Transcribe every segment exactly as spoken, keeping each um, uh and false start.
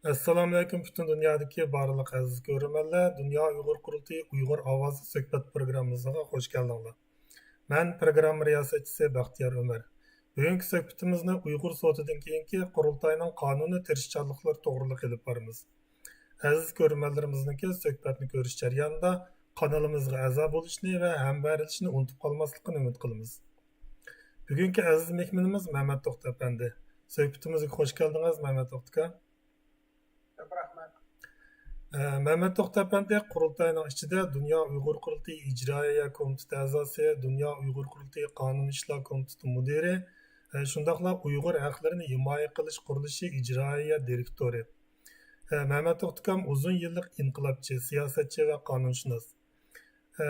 ئەسسالامۇئەلەيكۇم، پۈتۈن دۇنيادىكى بارلىق ئەزىز كۆرۈرمەنلەر، دۇنيا ئۇيغۇر قۇرۇلتىيى ئۇيغۇر ئاۋازى سۆھبەت پروگراممىمىزغا خوش كەلدىڭلار. مەن پروگرامما رىياسەتچىسى بەختىيار ئۆمەر. بۈگۈنكى سۆھبىتىمىزنى ئۇيغۇر سوتىدىن كېيىنكى قۇرۇلتاينىڭ قانۇنىي تىرىشچانلىقلىرى توغرىلىق ئېلىپ بارىمىز. ئەزىز كۆرۈرمەنلىرىمىزنىڭكى سۆھبەتنى كۆرۈش جەريانىدا قانىلىمىزغا ئەزا بولۇشنى ۋە ھەمبەھىرلىشىشنى ئۇنتۇپ قالماسلىقىنى ئۈمىد قىلىمىز. بۈگۈنكى ئەزىز مېھمىنىمىز مەمەت توختى ئەپەندى. سۆھبىتىمىزگە خوش كەلدىڭىز، مەمەت توختى ئاكا. كۆپ رەھمەت. ئە، مەمەت توختى ئەپەندى قۇرۇلتاينىڭ ئىچىدە دۇنيا ئۇيغۇر قۇرۇلتىيى ئىجرائىيە كومىتېتى ئەزاسى، دۇنيا ئۇيغۇر قۇرۇلتىيى قانۇن ئىشلار كومىتېتى مۇدىرى، ئە، شۇنداقلا ئۇيغۇر ھەقلىرىنى ھىمايە قىلىش قۇرۇلۇشى ئىجرائىيە دىرېكتورى. ئە، مەمەت توختى ئاكام ئۇزۇن يىللىق ئىنقىلابچى، سىياسەتچى ۋە قانۇنشۇناس. ئە،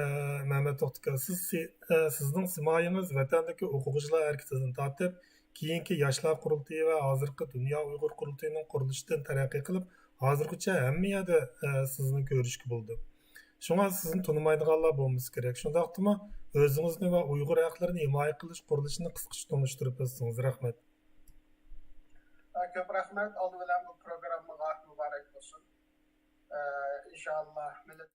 مەمەت توختى ئاكا، سىز سى-، ئە، سىزنىڭ سىمايىڭىز ۋەتەندىكى ئوقۇغۇچىلار ھەرىكىتىدىن تارتىپ، كېيىنكى ياشلار قۇرۇلتىيى ۋە ھازىرقى دۇنيا ئۇيغۇر قۇرۇلتىيىنىڭ قۇرۇلۇشىدىن تەرەققىي قىلىپ، ھازىرغىچە ھەممە يەردە، ئە، سىزنى كۆرۈشكە بولىدۇ. شۇڭا سىزنى تونۇمايدىغانلار بولمىسا كېرەك. شۇنداقتىمۇ ئۆزىڭىزنى ۋە ئۇيغۇر ھەقلىرىنى ھىمايە قىلىش قۇرۇلۇشىنى قىسقىچە تونۇشتۇرۇپ ئۆتسىڭىز. رەھمەت. ئە، كۆپ رەھمەت. ئالدى بىلەن بۇ پروگراممىغا مۇبارەك بولسۇن. ئە، ئىنشائاللا مىللەت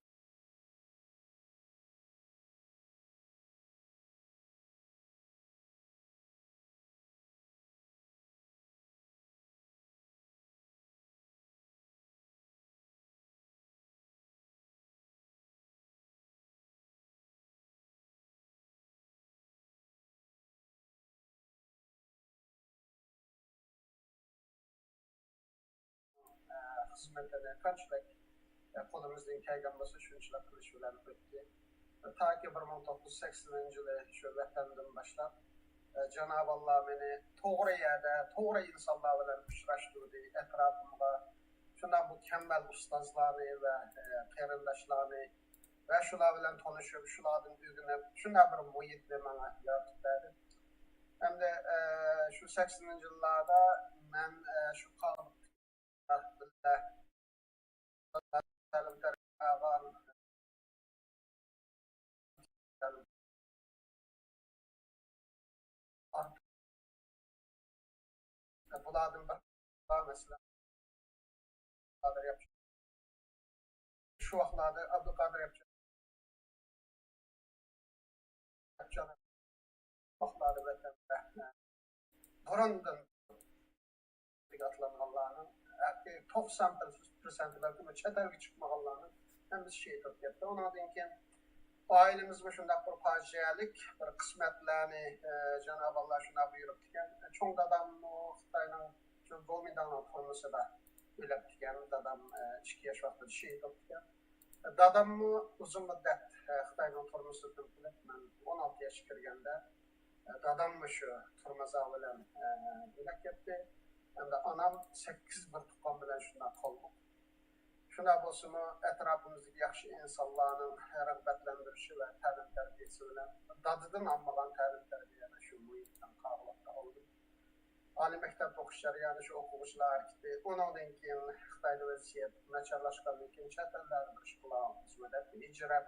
خىزمىتىنى قانچىلىك قولىمىزدىن كەلگەن بولسا شۇنچىلىك قىلىش بىلەن ئۆتتى. تاكى بىر مىڭ توققۇز يۈز سەكسىنىنچى يىلى شۇ ۋەتەندىن باشلاپ، جانابى ئاللا مېنى توغرا يەردە، توغرا ئىنسانلار بىلەن ئۇچراشتۇردى. ئەتراپىمغا شۇنداق مۇكەممەل ئۇستازلارنى ۋە قېرىنداشلارنى ۋە شۇلار بىلەن تونۇشۇپ، شۇلاردىن ئۆگىنىپ، شۇنداق بىر مۇھىتنى ماڭا يارىتىپ بەردى. ھەمدە، ئە، شۇ سەكسىنىنچى يىللاردا مەن، ئە، شۇ قاغىلىق بىللە تەلىم تەربىيە ئالغان. بۇلاردىن بىر، مەسىلەن، قادىر ياپچان. شۇ ۋاقىتلاردا ئابدۇقادىر ياپچان، ياپچان ۋاقىتلاردا ۋەتەندە بۇرۇندىن ئاتلانغانلارنىڭ ھەققى توقسان پىرسەنتى بەلكىم چەت ئەلگە چىقمىغانلارنىڭ ھەممىسى شېھىت بولۇپ كەتتى. ئۇنىڭدىن كېيىن ئائىلىمىزمۇ شۇنداق بىر پاجىئەلىك بىر قىسمەتلەرنى، ئە، جانابى ئاللا شۇنداق بۇيرۇپتىكەن. چوڭ داداممۇ خىتاينىڭ شۇ گومىنداڭنىڭ تۈرمىسىدە ئۆلۈپتىكەن. دادام، ئە، ئىككى ياش ۋاقتىدا شېھىت بوپتىكەن. داداممۇ ئۇزۇن مۇددەت، ئە، خىتاينىڭ تۈرمىسىدە تۇرۇپ، مەن ئون ئالتە ياشقا كىرگەندە، ئە، داداممۇ شۇ تۈرمە ئازابى بىلەن، ئە، ھېلەك كەتتى. ھەمدە ئانام سەككىز بىر تۇغقان بىلەن شۇنداق قالدۇق. شۇنداق بولسىمۇ، ئەتراپىمىزدىكى ياخشى ئىنسانلارنىڭ رىغبەتلەندۈرۈشى ۋە تەلىم تەربىيەسى بىلەن دادىدىن ئالمىغان تەلىم تەربىيەنى شۇ مۇھىتتىن قاغىلىقتا ئالدىم. ئالىي مەكتەپ ئوقۇش جەريانى شۇ ئوقۇغۇچىلار ھەرىكىتى، ئۇنىڭدىن كېيىن خىتايدا ۋەزىيەت ناچارلاشقاندىن كېيىن چەت ئەللەردە بىر ئىش قىلالمىسىمۇ دەپ ھىجرەت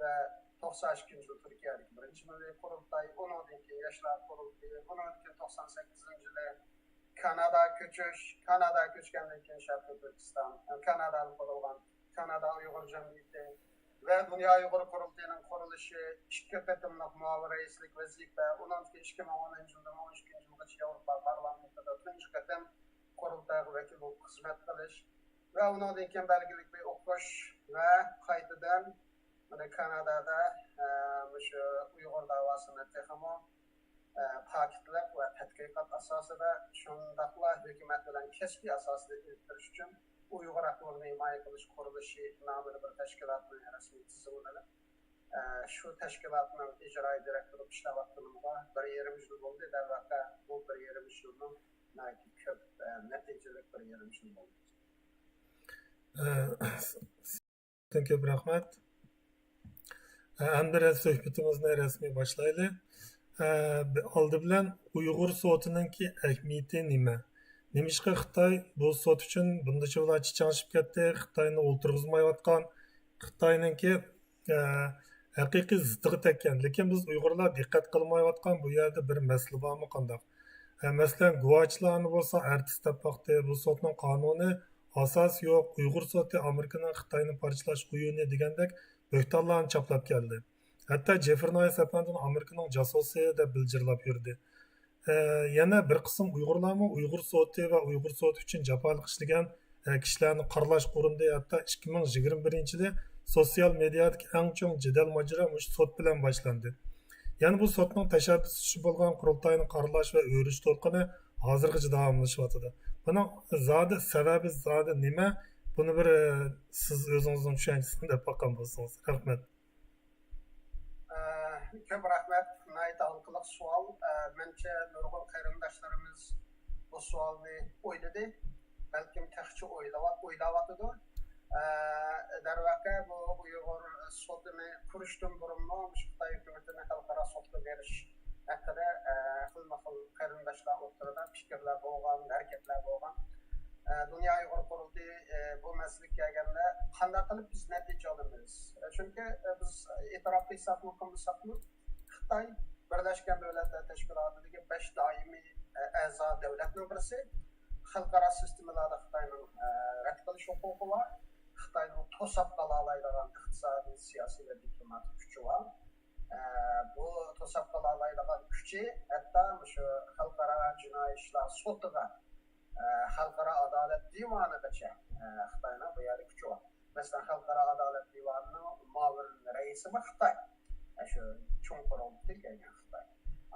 ۋە توقسان ئىككىنچى يىل تۈركىيەدىكى بىرىنچى مىللىي قۇرۇلتاي، ئۇنىڭدىن كېيىن ياشلار قۇرۇلتىيى، ئۇنىڭدىن كېيىن توقسان سەككىزىنچى يىلى كاناداغا كۆچۈش، كاناداغا كۆچكەندىن كېيىن شەرقىي تۈركىستان، كانادادا قۇرۇلغان كانادا ئۇيغۇر جەمئىيىتى ۋە دۇنيا ئۇيغۇر قۇرۇلتىيىنىڭ قۇرۇلۇشى، ئىككى قېتىملىق مۇئاۋىن رەئىسلىك ۋەزىپە، ئۇنىڭدىن كېيىن ئىككى مىڭ ئونىنچى يىلدىن ئون ئىككىنچى يىلغىچە ياۋروپا پارلامېنتىدا تۇنجى قېتىم قۇرۇلتايغا ۋەكىل بولۇپ خىزمەت قىلىش ۋە ئۇنىڭدىن كېيىن بەلگىلىك بىر ئوقۇش ۋە قايتىدىن مانا كانادادا، ئە، مۇشۇ ئۇيغۇر داۋاسىنى تېخىمۇ، ئە، پاكىتلىق ۋە تەتقىقات ئاساسىدا، شۇنداقلا ھۆكۈمەت بىلەن كەسپىي ئاساسىدا ئېلىپ بېرىش ئۈچۈن ئۇيغۇر ھەقلىرىنى ھىمايە قىلىش قۇرۇلۇشى نامىدا بىر تەشكىلاتنى رەسمىي تىزىملىنىپ، ئە، شۇ تەشكىلاتنىڭ ئىجرائىي دىرېكتورلۇق ئىشلەۋاتقىنىمغا بىر يېرىم يىل بولدى. دەرۋەقە، بۇ بىر يېرىم يىلنىڭ ناھايىتى كۆپ، ئە، نەتىجىلىك بىر يېرىم يىل بولدى. ئە، كۆپ رەھمەت. ئەمدى سۆھبىتىمىزنى رەسمىي باشلايلى. ئالدى بىلەن ئۇيغۇر سوتىنىڭكى ئەھمىيىتى نېمە؟ نېمىشقا خىتاي بۇ سوت ئۈچۈن بۇندىچە بۇلار چىچاڭشىپ كەتتى؟ خىتاينى ئولتۇرغۇزمايۋاتقان، خىتاينىڭكى، ئە، ھەقىقىي زىتىغا تەگكەن. لېكىن بىز ئۇيغۇرلار دىققەت قىلمايۋاتقان بۇ يەردە بىر مەسىلە بارمۇ قانداق؟ ئە، مەسىلەن، گۇۋاچىلارنى بولسا ئارتىس دەپ باقتى. بۇ سوتنىڭ قانۇنى ئاساسى يوق، ئۇيغۇر سوتى ئامېرىكىنىڭ خىتاينى پارچىلاش ئويۇنى دېگەندەك بۆھتانلارنى چاپلاپ كەلدى. ھەتتا جېففرى نايس ئەپەندىنى ئامېرىكىنىڭ جاسۇسى دەپ بىلجىرلاپ يۈردى. ئە، يەنە بىر قىسىم ئۇيغۇرلارمۇ ئۇيغۇر سوتى ۋە ئۇيغۇر سوتى ئۈچۈن جاپالىق ئىشلىگەن، ئە، كىشىلەرنى قارىلاشقا ئۇرۇندى. ھەتتا ئىككى مىڭ يىگىرمە بىرىنچى يىلى سوتسىيال مېدىيادىكى ئەڭ چوڭ جېدەل ماجىرا مۇشۇ سوت بىلەن باشلاندى. يەنە بۇ سوتنىڭ تەشەببۇسچىسى بولغان قۇرۇلتاينى قارىلاشى ۋە ئۆرۈش دولقۇنى ھازىرغىچە داۋاملىشىۋاتىدۇ. بۇنىڭ زادى سەۋەبى زادى نېمە؟ بۇنى بىر، ئە، سىز ئۆزىڭىزنىڭ چۈشەنچىسىنى دەپ باققان بولسىڭىز. رەھمەت. ئە، كۆپ رەھمەت. ناھايىتى ھالقىلىق سوئال. ئە، مەنچە نۇرغۇن قېرىنداشلىرىمىز بۇ سوئالنى ئويلىدى. بەلكىم تېخىچە ئويلاۋات-، ئويلاۋاتىدۇ. ئە، دەرۋەقە، بۇ ئۇيغۇر سوتىنى قۇرۇشتىن بۇرۇنمۇ مۇشۇ خىتاي ھۆكۈمىتىنى خەلقئارا سوتقا بېرىش ھەققىدە، ئە، خىلمۇ خىل قېرىنداشلار ئوتتۇرىدا پىكىرلەر بولغان، ھەرىكەتلەر بولغان. ئە، دۇنيا ئۇيغۇر قۇرۇلتىيى، ئە، بۇ مەسىلىگە كەلگەندە، قانداق قىلىپ بىز نەتىجە ئالىمىز؟ ئە، چۈنكى، ئە، بىز ئېتىراپ قىلساقمۇ، قىلمىساقمۇ، خىتاي بىرلەشكەن دۆلەتلەر تەشكىلاتىدىكى بەش دائىمىي، ئە، ئەزا دۆلەتنىڭ بىرسى. خەلقئارا سىستېمىلاردا خىتاينىڭ، ئە، رەت قىلىش ھوقۇقى بار. خىتاينىڭ توساپ قالالايدىغان ئىقتىسادىي، سىياسىي ۋە دىپلوماتىك كۈچى بار. ئە، بۇ توساپ قالالايدىغان كۈچى ھەتتا مۇشۇ خەلقئارا جىنايى ئىشلار سوتىغا، ئە، خەلقئارا ئادالەت دىۋانىغىچە، ئە، خىتاينىڭ بۇ يەردە كۈچى بار. مەسىلەن، خەلقئارا ئادالەت دىۋانىنىڭ مۇئاۋىن رەئىسىمۇ خىتاي. ئە، شۇ چوڭ قۇرۇلتىيىدىن كەلگەن خىتاي.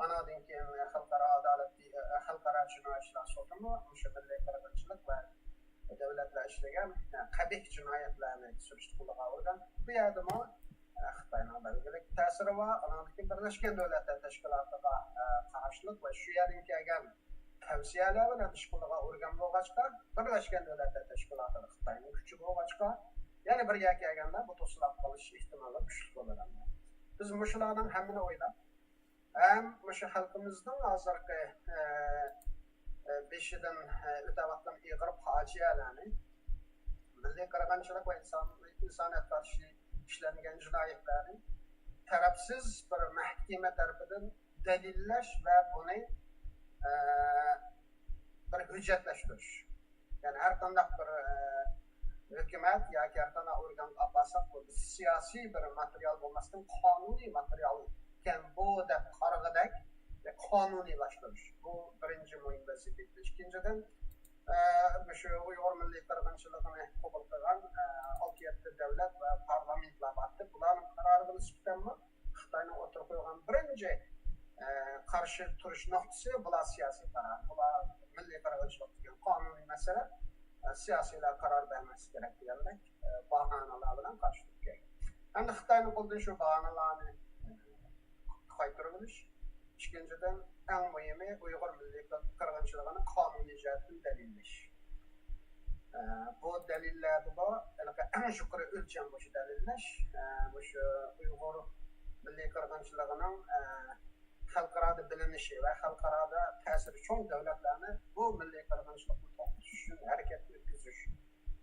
ئاناندىن كېيىن خەلقئارا ئادالەت دى-، ئە، خەلقئارا جىنايى ئىشلار سوتىمۇ مۇشۇ مىللىي قىرغىنچىلىق ۋە دۆلەتلەر ئىشلىگەن، ئە، قەبىھ جىنايەتلەرنى سۈرۈشتە قولغا ئالغان. بۇ يەردىمۇ، ئە، خىتاينىڭ بەلگىلىك تەسىرى بار. ئاناندىن كېيىن بىرلەشكەن دۆلەتلەر تەشكىلاتىغا، ئە، قاراشلىق ۋە شۇ يەردىن كەلگەن تەۋسىيەلەر بىلەن ئىش قولىغا ئۇرغان بولغاچقا، بىرلەشكەن دۆلەتلەر تەشكىلاتىدا خىتاينىڭ كۈچى بولغاچقا، يەنە بىر يەرگە كەلگەندە بۇ توسۇلۇپ قېلىش ئېھتىمالى كۈچلۈك بولىدۇ. بىز مۇشۇلارنىڭ ھەممىنى ئويلاپ، ھەم مۇشۇ خەلقىمىزنىڭ ھازىرقى، ئە، ئە، بېشىدىن، ئە، ئۆتەۋاتقان ئېغىر پاجىئەلەرنى، مىللىي قىرغىنچىلىق ۋە ئىنسان، ئىنسانىيەتكە قارشى ئىشلەنگەن جىنايەتلەرنى تەرەپسىز بىر مەھكىمە تەرىپىدىن دەلىللەش ۋە بۇنى، ئە، بىر ھۆججەتلەشتۈرۈش. يەنى ھەر قانداق بىر، ئە، ھۆكۈمەت ياكى ھەر قانداق ئورگانغا ئاپارساق، بۇ سىياسىي بىر ماتېرىيال بولماستىن، قانۇنىي ماتېرىيال ئىكەن بۇ دەپ قارىغۇدەك قانۇنىيلاشتۇرۇش. بۇ بىرىنچى مۇھىم ۋەزىپە. ئىككىنچىدىن، ئە، مۇشۇ ئۇيغۇر مىللىي قىرغىنچىلىقىنى قوبۇل قىلغان، ئە، ئالتە يەتتە دەۋلەت ۋە پارلامېنتلار بارتى. بۇلارنىڭ قارارىغا نىسبەتەنمۇ خىتاينىڭ ئوتتۇرىغا قويغان بىرىنچى، ئە، قارشى تۇرۇش نۇقتىسى، بۇلار سىياسىي قارار، بۇلار مىللىي قىرغىنچىلىق دېگەن قانۇنىي مەسىلە، ئە، سىياسىيلار قارار بەرمەسلىكى كېرەك دېگەندەك، ئە، باھانىلار بىلەن قارشى تۇرۇپ كەلگەن. ئەمدى خىتاينىڭ قولىدىن شۇ باھانىلارنى، ئە، قايتۇرۇۋېلىش. ئىككىنچىدىن، ئەڭ مۇھىمى، ئۇيغۇر مىللىي قىرغىنچىلىقىنى قانۇنىي جەھەتتىن دەلىللەش. ئە، بۇ دەلىللەردىمۇ ھېلىقى ئەڭ يۇقىرى ئۆلچەم مۇشۇ دەلىللەش. ئە، مۇشۇ ئۇيغۇر مىللىي قىرغىنچىلىقىنىڭ، ئە، خەلقئارادا بىلىنىشى ۋە خەلقئارادا تەسىرى چوڭ دۆلەتلەرنى بۇ مىللىي قىرغىنچىلىقنى توختىتىش ئۈچۈن ھەرىكەتكە ئۆتكۈزۈش،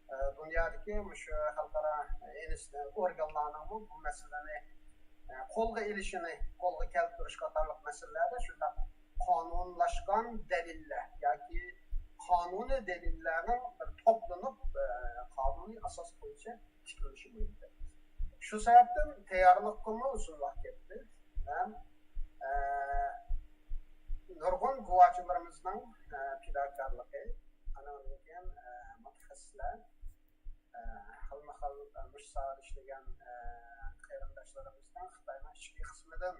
ئە، دۇنيادىكى مۇشۇ خەلقئارا ئىنس-، ئورگانلارنىڭمۇ بۇ مەسىلىنى، ئە، قولغا ئېلىشىنى، قولغا كەلتۈرۈش قاتارلىق مەسىلىلەردە شۇنداق قانۇنلاشقان دەلىللەر ياكى قانۇنىي دەلىللەرنىڭ بىر توپلىنىپ، ئە، قانۇنىي ئاساس بويىچە تىكلىنىشى مۇھىم. شۇ سەۋەبتىن تەييارلىققىمۇ ئۇزۇن ۋاقىت كەتتى ھەم، ئە، نۇرغۇن گۇۋاھچىلىرىمىزنىڭ، ئە، پىداكارلىقى، ئانىڭدىن كېيىن، ئە، مۇتەخەسسىسلەر، ئە، خىلمۇ خىل، ئە، مۇشۇ ساھەدە ئىشلىگەن، ئە، قېرىنداشلىرىمىزنىڭ خىتاينىڭ ئىچكى قىسمىدىن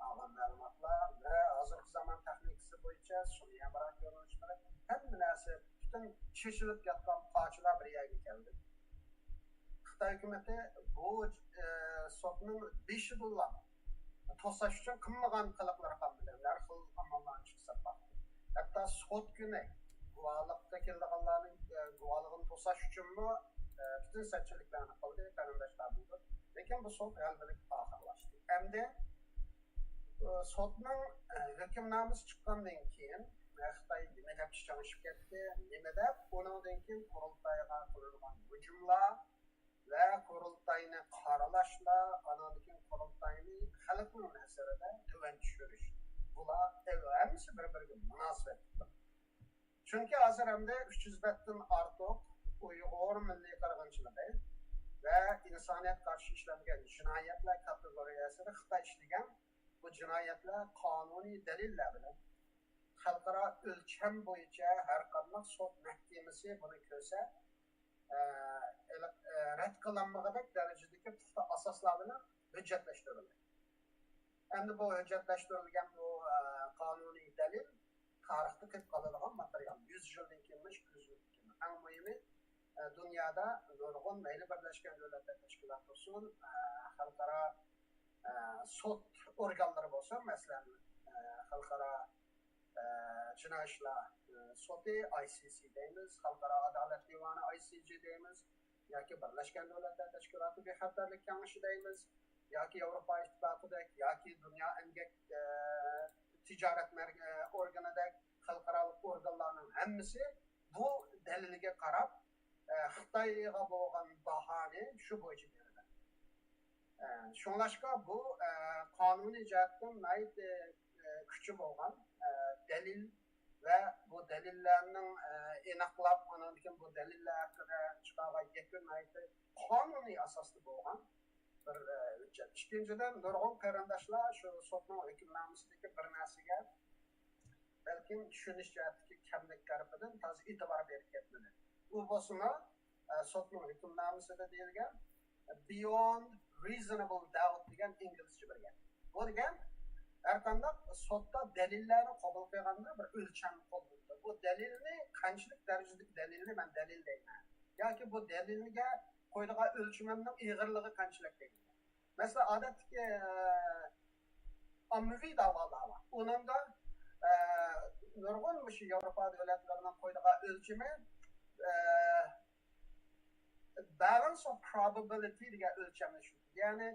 ئالغان مەلۇماتلار ۋە ھازىرقى زامان تېخنىكىسى بويىچە سۈنئىي ھەمراھ كۆرۈنۈشلىرى، ھەممە نەرسە پۈتۈن چېچىلىپ ياتقان پارچىلار بىر يەرگە كەلدى. خىتاي ھۆكۈمىتى بۇ، ئە، سوتنىڭ بېشىدىلا توساش ئۈچۈن قىلمىغان قىلىقلىرى قالمىدى. ھەر خىل ئاماللارنى ئىشقا ساپ باقتى. ھەتتا سوت كۈنى گۇۋاھلىققا كېلىدىغانلارنىڭ، ئە، گۇۋاھلىقىنى توساش ئۈچۈنمۇ، ئە، پۈتۈن سەتچىلىكلەرنى قىلدى، قېرىنداشلار بىلىدۇ. لېكىن بۇ سوت غەلىبىلىك ئاخىرلاشتى. ئەمدى، ئە، سوتنىڭ، ئە، ھۆكۈمنامىسى چىققاندىن كېيىن، ئە، خىتاي نېمە دەپ چىچاڭشىپ كەتتى، نېمە دەپ ئۇنىڭدىن كېيىن قۇرۇلتايغا قىلىنغان ھۇجۇملار، ۋە قۇرۇلتاينى قارىلاشلار، ئاناندىن كېيىن قۇرۇلتاينى خەلقنىڭ نەزىرىدە تۆۋەن چۈشۈرۈش، بۇلار ھەممىسى بىر-بىرىگە مۇناسىۋەتلىك. چۈنكى ھازىر ئەمدى ئۈچ يۈز بەتتىن ئارتۇق ئۇيغۇر مىللىي قىرغىنچىلىقى ۋە ئىنسانىيەتكە قارشى ئىشلەنگەن جىنايەتلەر كاتېگورىيەسىدە خىتاي ئىشلىگەن بۇ جىنايەتلەر قانۇنىي دەلىللەر بىلەن خەلقئارا ئۆلچەم بويىچە ھەر قانداق سوت مەھكىمىسى بۇنى كۆرسە، ئە، ئېلى-، ئە، رەت قىلالمىغۇدەك دەرىجىدىكى پۇختا ئاساسلار بىلەن ھۆججەتلەشتۈرۈلدى. ئەمدى بۇ ھۆججەتلەشتۈرۈلگەن بۇ، ئە، قانۇنىي دەلىل تارىختا قېلىپ قالىدىغان ماتېرىيال. يۈز يىلدىن كېيىن، يۈز يىلدىن كېيىن. ئەڭ مۇھىمى، ئە، دۇنيادا نۇرغۇن مەيلى بىرلەشكەن دۆلەتلەر تەشكىلاتى بولسۇن، ئە، خەلقئارا، ئە، سوت ئورگانلىرى بولسۇن، مەسىلەن، ئە، خەلقئارا، ئە، جىنايى ئىشلار، ئە، سوتى، ئاي سى سى دەيمىز، خەلقئارا ئادالەت دىۋانى، ئاي سى جى دەيمىز، ياكى بىرلەشكەن دۆلەتلەر تەشكىلاتى بىخەتەرلىك كېڭىشى دەيمىز، ياكى ياۋروپا ئىتتىپاقىدەك، ياكى دۇنيا ئەمگەك، ئە، تىجارەت مەرك-، ئە، ئورگىنىدەك خەلقئارالىق ئورگانلارنىڭ ھەممىسى بۇ دەلىلگە قاراپ، ئە، خىتايغا بولغان باھانى شۇ بويىچە بېرىدۇ. ئە، شۇڭلاشقا بۇ، ئە، قانۇنىي جەھەتتىن ناھايىتى، ئە، كۈچى بولغان، ئە، دەلىل ۋە بۇ دەلىللەرنىڭ، ئە، ئېنىقلاپ، ئاندىن كېيىن بۇ دەلىللەر ھەققىدە چىقارغان يەكۈن ناھايىتى قانۇنىي ئاساستا بولغان بىر، ئە، ھۆججەت. ئىككىنچىدىن، نۇرغۇن قېرىنداشلار شۇ سوتنىڭ ھۆكۈمنامىسىدىكى بىر نەرسىگە بەلكىم چۈشىنىش جەھەتتىكى كەملىك تەرىپىدىن تازا ئېتىبار بېرىپ كەتمىدى. ئۇ بولسىمۇ، ئە، سوتنىڭ ھۆكۈمنامىسىدا دېيىلگەن، beyond reasonable doubt دېگەن ئىنگلىزچە بىر گەپ. بۇ دېگەن ھەر قانداق سوتتا دەلىللەرنى قوبۇل قىلغاندا بىر ئۆلچەم قوللىنىدۇ. بۇ دەلىلنى، قانچىلىك دەرىجىدىكى دەلىلنى مەن دەلىل دەيمەن ياكى بۇ دەلىلگە قويىدىغان ئۆلچىمىمنىڭ ئېغىرلىقى قانچىلىك دەيمەن. مەسىلەن، ئادەتتىكى، ئە، ئاممىۋى دەۋالار بار. ئۇنىڭدا، ئە، نۇرغۇن مۇشۇ ياۋروپا دۆلەتلىرىنىڭ قويىدىغان ئۆلچىمى، ئە، balance of probability دېگەن ئۆلچەمنى ئىشلىتىدۇ. يەنى،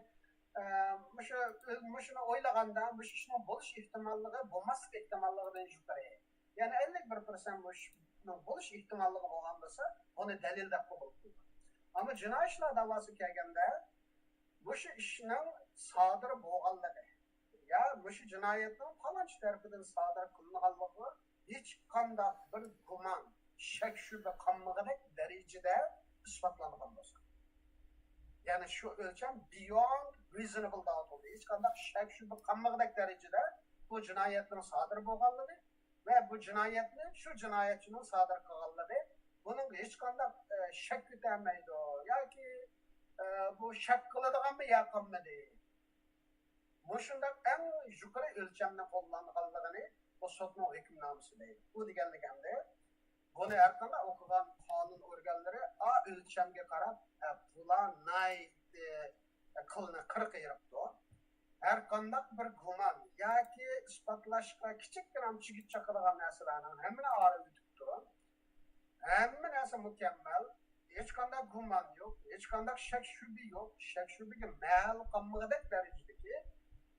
ئە، مۇشۇ، مۇشۇنى ئويلىغاندا، مۇشۇ ئىشنىڭ بولۇش ئېھتىماللىقى بولماسلىق ئېھتىماللىقىدىن يۇقىرى. يەنى ئەللىك بىر پىرسەنت مۇشۇنىڭ بولۇش ئېھتىماللىقى بولغان بولسا، بۇنى دەلىل دەپ قوبۇل قىلىدۇ. ئەمما جىنايى ئىشلار دەۋاسىغا كەلگەندە، مۇشۇ ئىشنىڭ سادىر بولغانلىقى يا مۇشۇ جىنايەتنىڭ پالانچى تەرىپىدىن سادىر قىلىنغانلىقىغا ھېچقانداق بىر گۇمان، شەك-شۈبھە قالمىغۇدەك دەرىجىدە ئىسپاتلانغان بولسا، يەنى شۇ ئۆلچەم beyond reasonable doubt بولدى. ھېچقانداق شەك-شۈبھە قالمىغۇدەك دەرىجىدە بۇ جىنايەتنىڭ سادىر بولغانلىقى ۋە بۇ جىنايەتنى شۇ جىنايەتچىنىڭ سادىر قىلغانلىقى، بۇنىڭغا ھېچقانداق، ئە، شەك كۆتەرمەيدۇ ياكى، ئە، بۇ شەك قىلىدىغانمۇ يا قىلمىدى؟ مۇشۇنداق ئەڭ يۇقىرى ئۆلچەمنى قوللانغانلىقىنى بۇ سوتنىڭ ھۆكۈمنامىسى دەيدۇ. بۇ دېگەنلىك ئەمدى بۇنى ھەر قانداق ئوقۇغان قانۇن ئورگانلىرى ئا ئۆلچەمگە قاراپ، ئە، بۇلار ناھايىتى، ئە، قىلنى قىرىق يىرىقتۇ. ھەر قانداق بىر گۇمان ياكى ئىسپاتلاشقا كىچىككىنە چىگىت چاقىدىغان نەرسىلەرنىڭ ھەممىنى ئارىغا ئۆتۈپتۇ. ھەممە نەرسە مۇكەممەل. ھېچقانداق گۇمان يوق، ھېچقانداق شەك-شۈبھە يوق، شەك-شۈبھىگە مەھەل قالمىغۇدەك دەرىجىدىكى،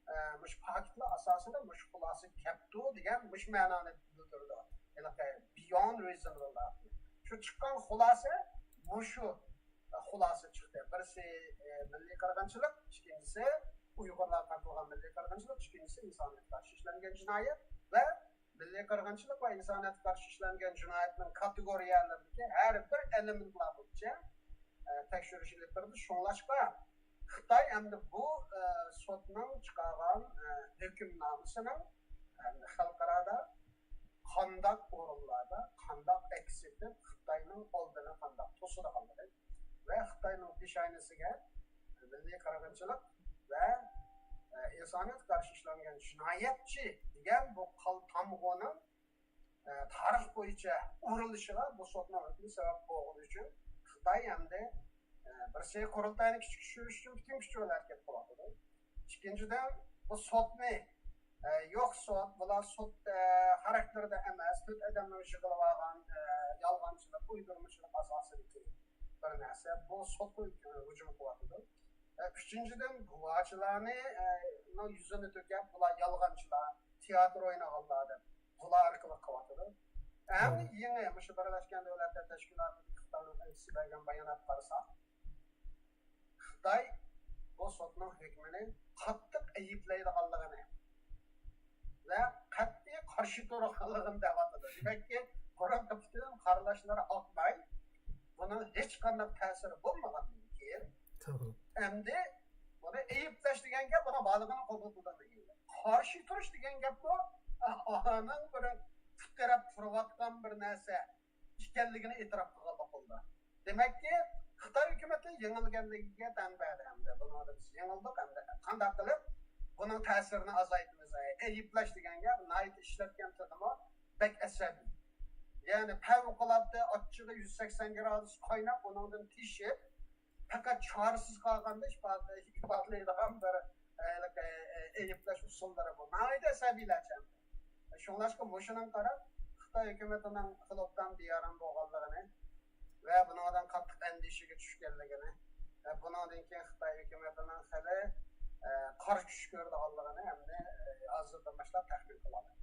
ئە، مۇشۇ پاكىتلار ئاساسىدا مۇشۇ خۇلاسىگە كەپتۇ دېگەن مۇشۇ مەنانى بىلدۈرىدۇ. ھېلىقى beyond reasonable doubt. شۇ چىققان خۇلاسە مۇشۇ خۇلاسە چىقتى. بىرسى، ئە، مىللىي قىرغىنچىلىق، ئىككىنچىسى ئۇيغۇرلارغا قارىتىلغان مىللىي قىرغىنچىلىق، ئىككىنچىسى ئىنسانىيەتكە قارشى ئىشلەنگەن جىنايەت ۋە مىللىي قىرغىنچىلىق ۋە ئىنسانىيەتكە قارشى ئىشلەنگەن جىنايەتنىڭ كاتېگورىيەلىرىدىكى ھەر بىر ئېلېمېنتلار بويىچە، ئە، تەكشۈرۈش ئېلىپ بېرىلدى. شۇڭلاشقا خىتاي ئەمدى بۇ، ئە، سوتنىڭ چىقارغان، ئە، ھۆكۈمنامىسىنىڭ، ئە، خەلقئارادا قانداق ئورۇنلاردا قانداق ئەكس ئېتىپ، خىتاينىڭ ئالدىنى قانداق توسىدىغانلىقى ۋە خىتاينىڭ پېشانىسىگە مىللىي قىرغىنچىلىق ۋە، ئە، ئىنسانىيەتكە قارشى ئىشلەنگەن جىنايەتچى دېگەن بۇ قال تامغىنىڭ، ئە، تارىخ بويىچە ئۇرۇلۇشىغا بۇ سوتنىڭ ھۆكمى سەۋەب بولغىنى ئۈچۈن خىتاي ئەمدى، ئە، بىرسى قۇرۇلتاينى كىچىك چۈشۈرۈش ئۈچۈن پۈتۈن كۈچى بىلەن ھەرىكەت قىلىۋاتىدۇ. ئىككىنچىدىن، بۇ سوتنى، ئە، يوق سوت، بۇلار سوت، ئە، خاراكتېرىدا ئەمەس، تۆت ئادەمنىڭ يىغىلىۋالغان، ئە، يالغانچىلىق، ئۇيدۇرمىچىلىق ئاساسىدىكى بىر نەرسە. بۇ سوتقا ھۇجۇم قىلىۋاتىدۇ. ئە، ئۈچىنچىدىن، گۇۋاچىلارنى، ئە، نىڭ يۈزىنى تۆكۈپ، بۇلار يالغانچىلار، تىياتىر ئوينىغانلار دەپ، بۇلار ئارقىلىق قىلىۋاتىدۇ. ئەڭ يېڭى مۇشۇ بىرلەشكەن دۆلەتلەر تەشكىلاتىدىكى خىتاينىڭ ئەلچىسى بەرگەن باياناتقا قارىساق، خىتاي بۇ سوتنىڭ ھۆكمىنى قاتتىق ئەيىبلەيدىغانلىقىنى ۋە قەتئىي قارشى تۇرىدىغانلىقىنى دەۋاتىدۇ. دېمەككى، بۇرۇنقى پۈتۈن قارىلاشلىرى ئاقماي، بۇ بۇنىڭ ھېچقانداق تەسىرى بولمىغاندىن كېيىن، توغرا. ئەمدى بۇنى ئەيىبلەش دېگەن گەپ، بۇنىڭ بارلىقىنى قوبۇل قىلدىم دېگەن گەپ. قارشى تۇرۇش دېگەن گەپمۇ ئۇنىڭ بىر پۇت تىرەپ تۇرۇۋاتقان بىر نەرسە ئىكەنلىكىنى ئېتىراپ قىلغانلىق بولدى. دېمەككى، خىتاي ھۆكۈمىتى يېڭىلگەنلىكىگە تەن بەردى ئەمدى. بۇنىڭدا بىز يېڭىلدۇق ئەمدى. قانداق قىلىپ بۇنىڭ تەسىرىنى ئازايتىمىز؟ ئەيىبلەش دېگەن گەپ ناھايىتى ئىشلەتكەن تېخىمۇ بەك ئەسەبىي. يەنى پەۋقۇلئاددە ئاچچىقى يۈز سەكسەن گرادۇس قايناپ، ئۇنىڭدىن تېشىپ، پەقەت چارىسىز قالغاندا ئىپادىلەيدىغان بىر، ئە، ئە، ئەيىبلەش ئۇسۇللىرى بۇ. ناھايىتى ئەسەبىيلەرچە. شۇڭلاشقا مۇشۇنىڭغا قاراپ، خىتاي ھۆكۈمىتىنىڭ خېلى ئوبدان بىئارام بولغانلىقىنى ۋە بۇنىڭدىن قاتتىق ئەندىشىگە چۈشكەنلىكىنى ۋە بۇنىڭدىن كېيىن خىتاي ھۆكۈمىتىنىڭ خېلى، ئە، قارا چۈش كۆرىدىغانلىقىنى ئەمدى، ئە، ھازىردىن باشلاپ تەخمىن قىلالايمىز.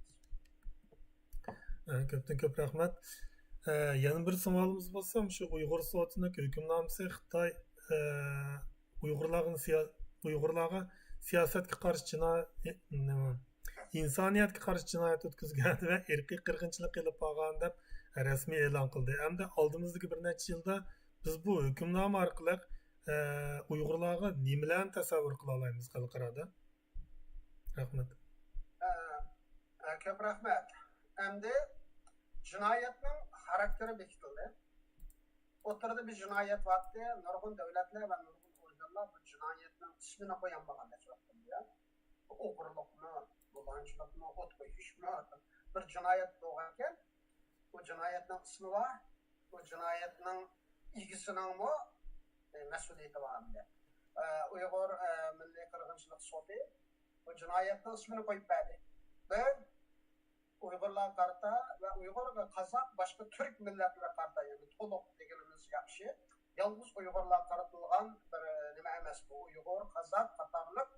ئە، كۆپتىن كۆپ رەھمەت. ئە، يەنە بىر سوئالىمىز بولسا، مۇشۇ ئۇيغۇر سوتىنىڭ ھۆكۈمنامىسى خىتاي، ئە، ئۇيغۇرلارغا سىيا-، ئۇيغۇرلارغا سىياسەتكە قارشى جىنايەت، نېمە، ئىنسانىيەتكە قارشى جىنايەت ئۆتكۈزگەن ۋە ئىرقىي قىرغىنچىلىق ئېلىپ بارغان دەپ رەسمىي ئېلان قىلدى. ئەمدى ئالدىمىزدىكى بىر نەچچە يىلدا بىز بۇ ھۆكۈمنامە ئارقىلىق، ئە، ئۇيغۇرلارغا نېمىلەرنى تەسەۋۋۇر قىلالايمىز خەلقئارادا؟ رەھمەت. ئە، ئە، كۆپ رەھمەت. ئەمدى جىنايەتنىڭ خاراكتېرى بېكىتىلدى. ئوتتۇرىدا بىر جىنايەت بارتى، نۇرغۇن دۆلەتلەر ۋە نۇرغۇن ئورگانلار بۇ جىنايەتنىڭ ئىسمىنى قويالمىغان نەچچە ۋاقىتتىن بۇيان. بۇ ئوغرىلىقمۇ، بۇلاڭچىلىقمۇ، ئوت قويۇشمۇ، بىر جىنايەت بولغانكەن، بۇ جىنايەتنىڭ ئىسمى بار، بۇ جىنايەتنىڭ ئىگىسىنىڭمۇ، ئە، مەسئۇلىيىتى بار ئەمدى. ئە، ئۇيغۇر، ئە، مىللىي قىرغىنچىلىق سوتى بۇ جىنايەتنىڭ ئىسمىنى قويۇپ بەردى. بىر، ئۇيغۇرلارغا قارىتا ۋە ئۇيغۇر ۋە قازاق، باشقا تۈرك مىللەتلىرىگە قارىتا، يەنى تولۇق دېگىنىمىز ياخشى. يالغۇز ئۇيغۇرلارغا قارىتىلغان بىر نېمە ئەمەس بۇ. ئۇيغۇر، قازاق قاتارلىق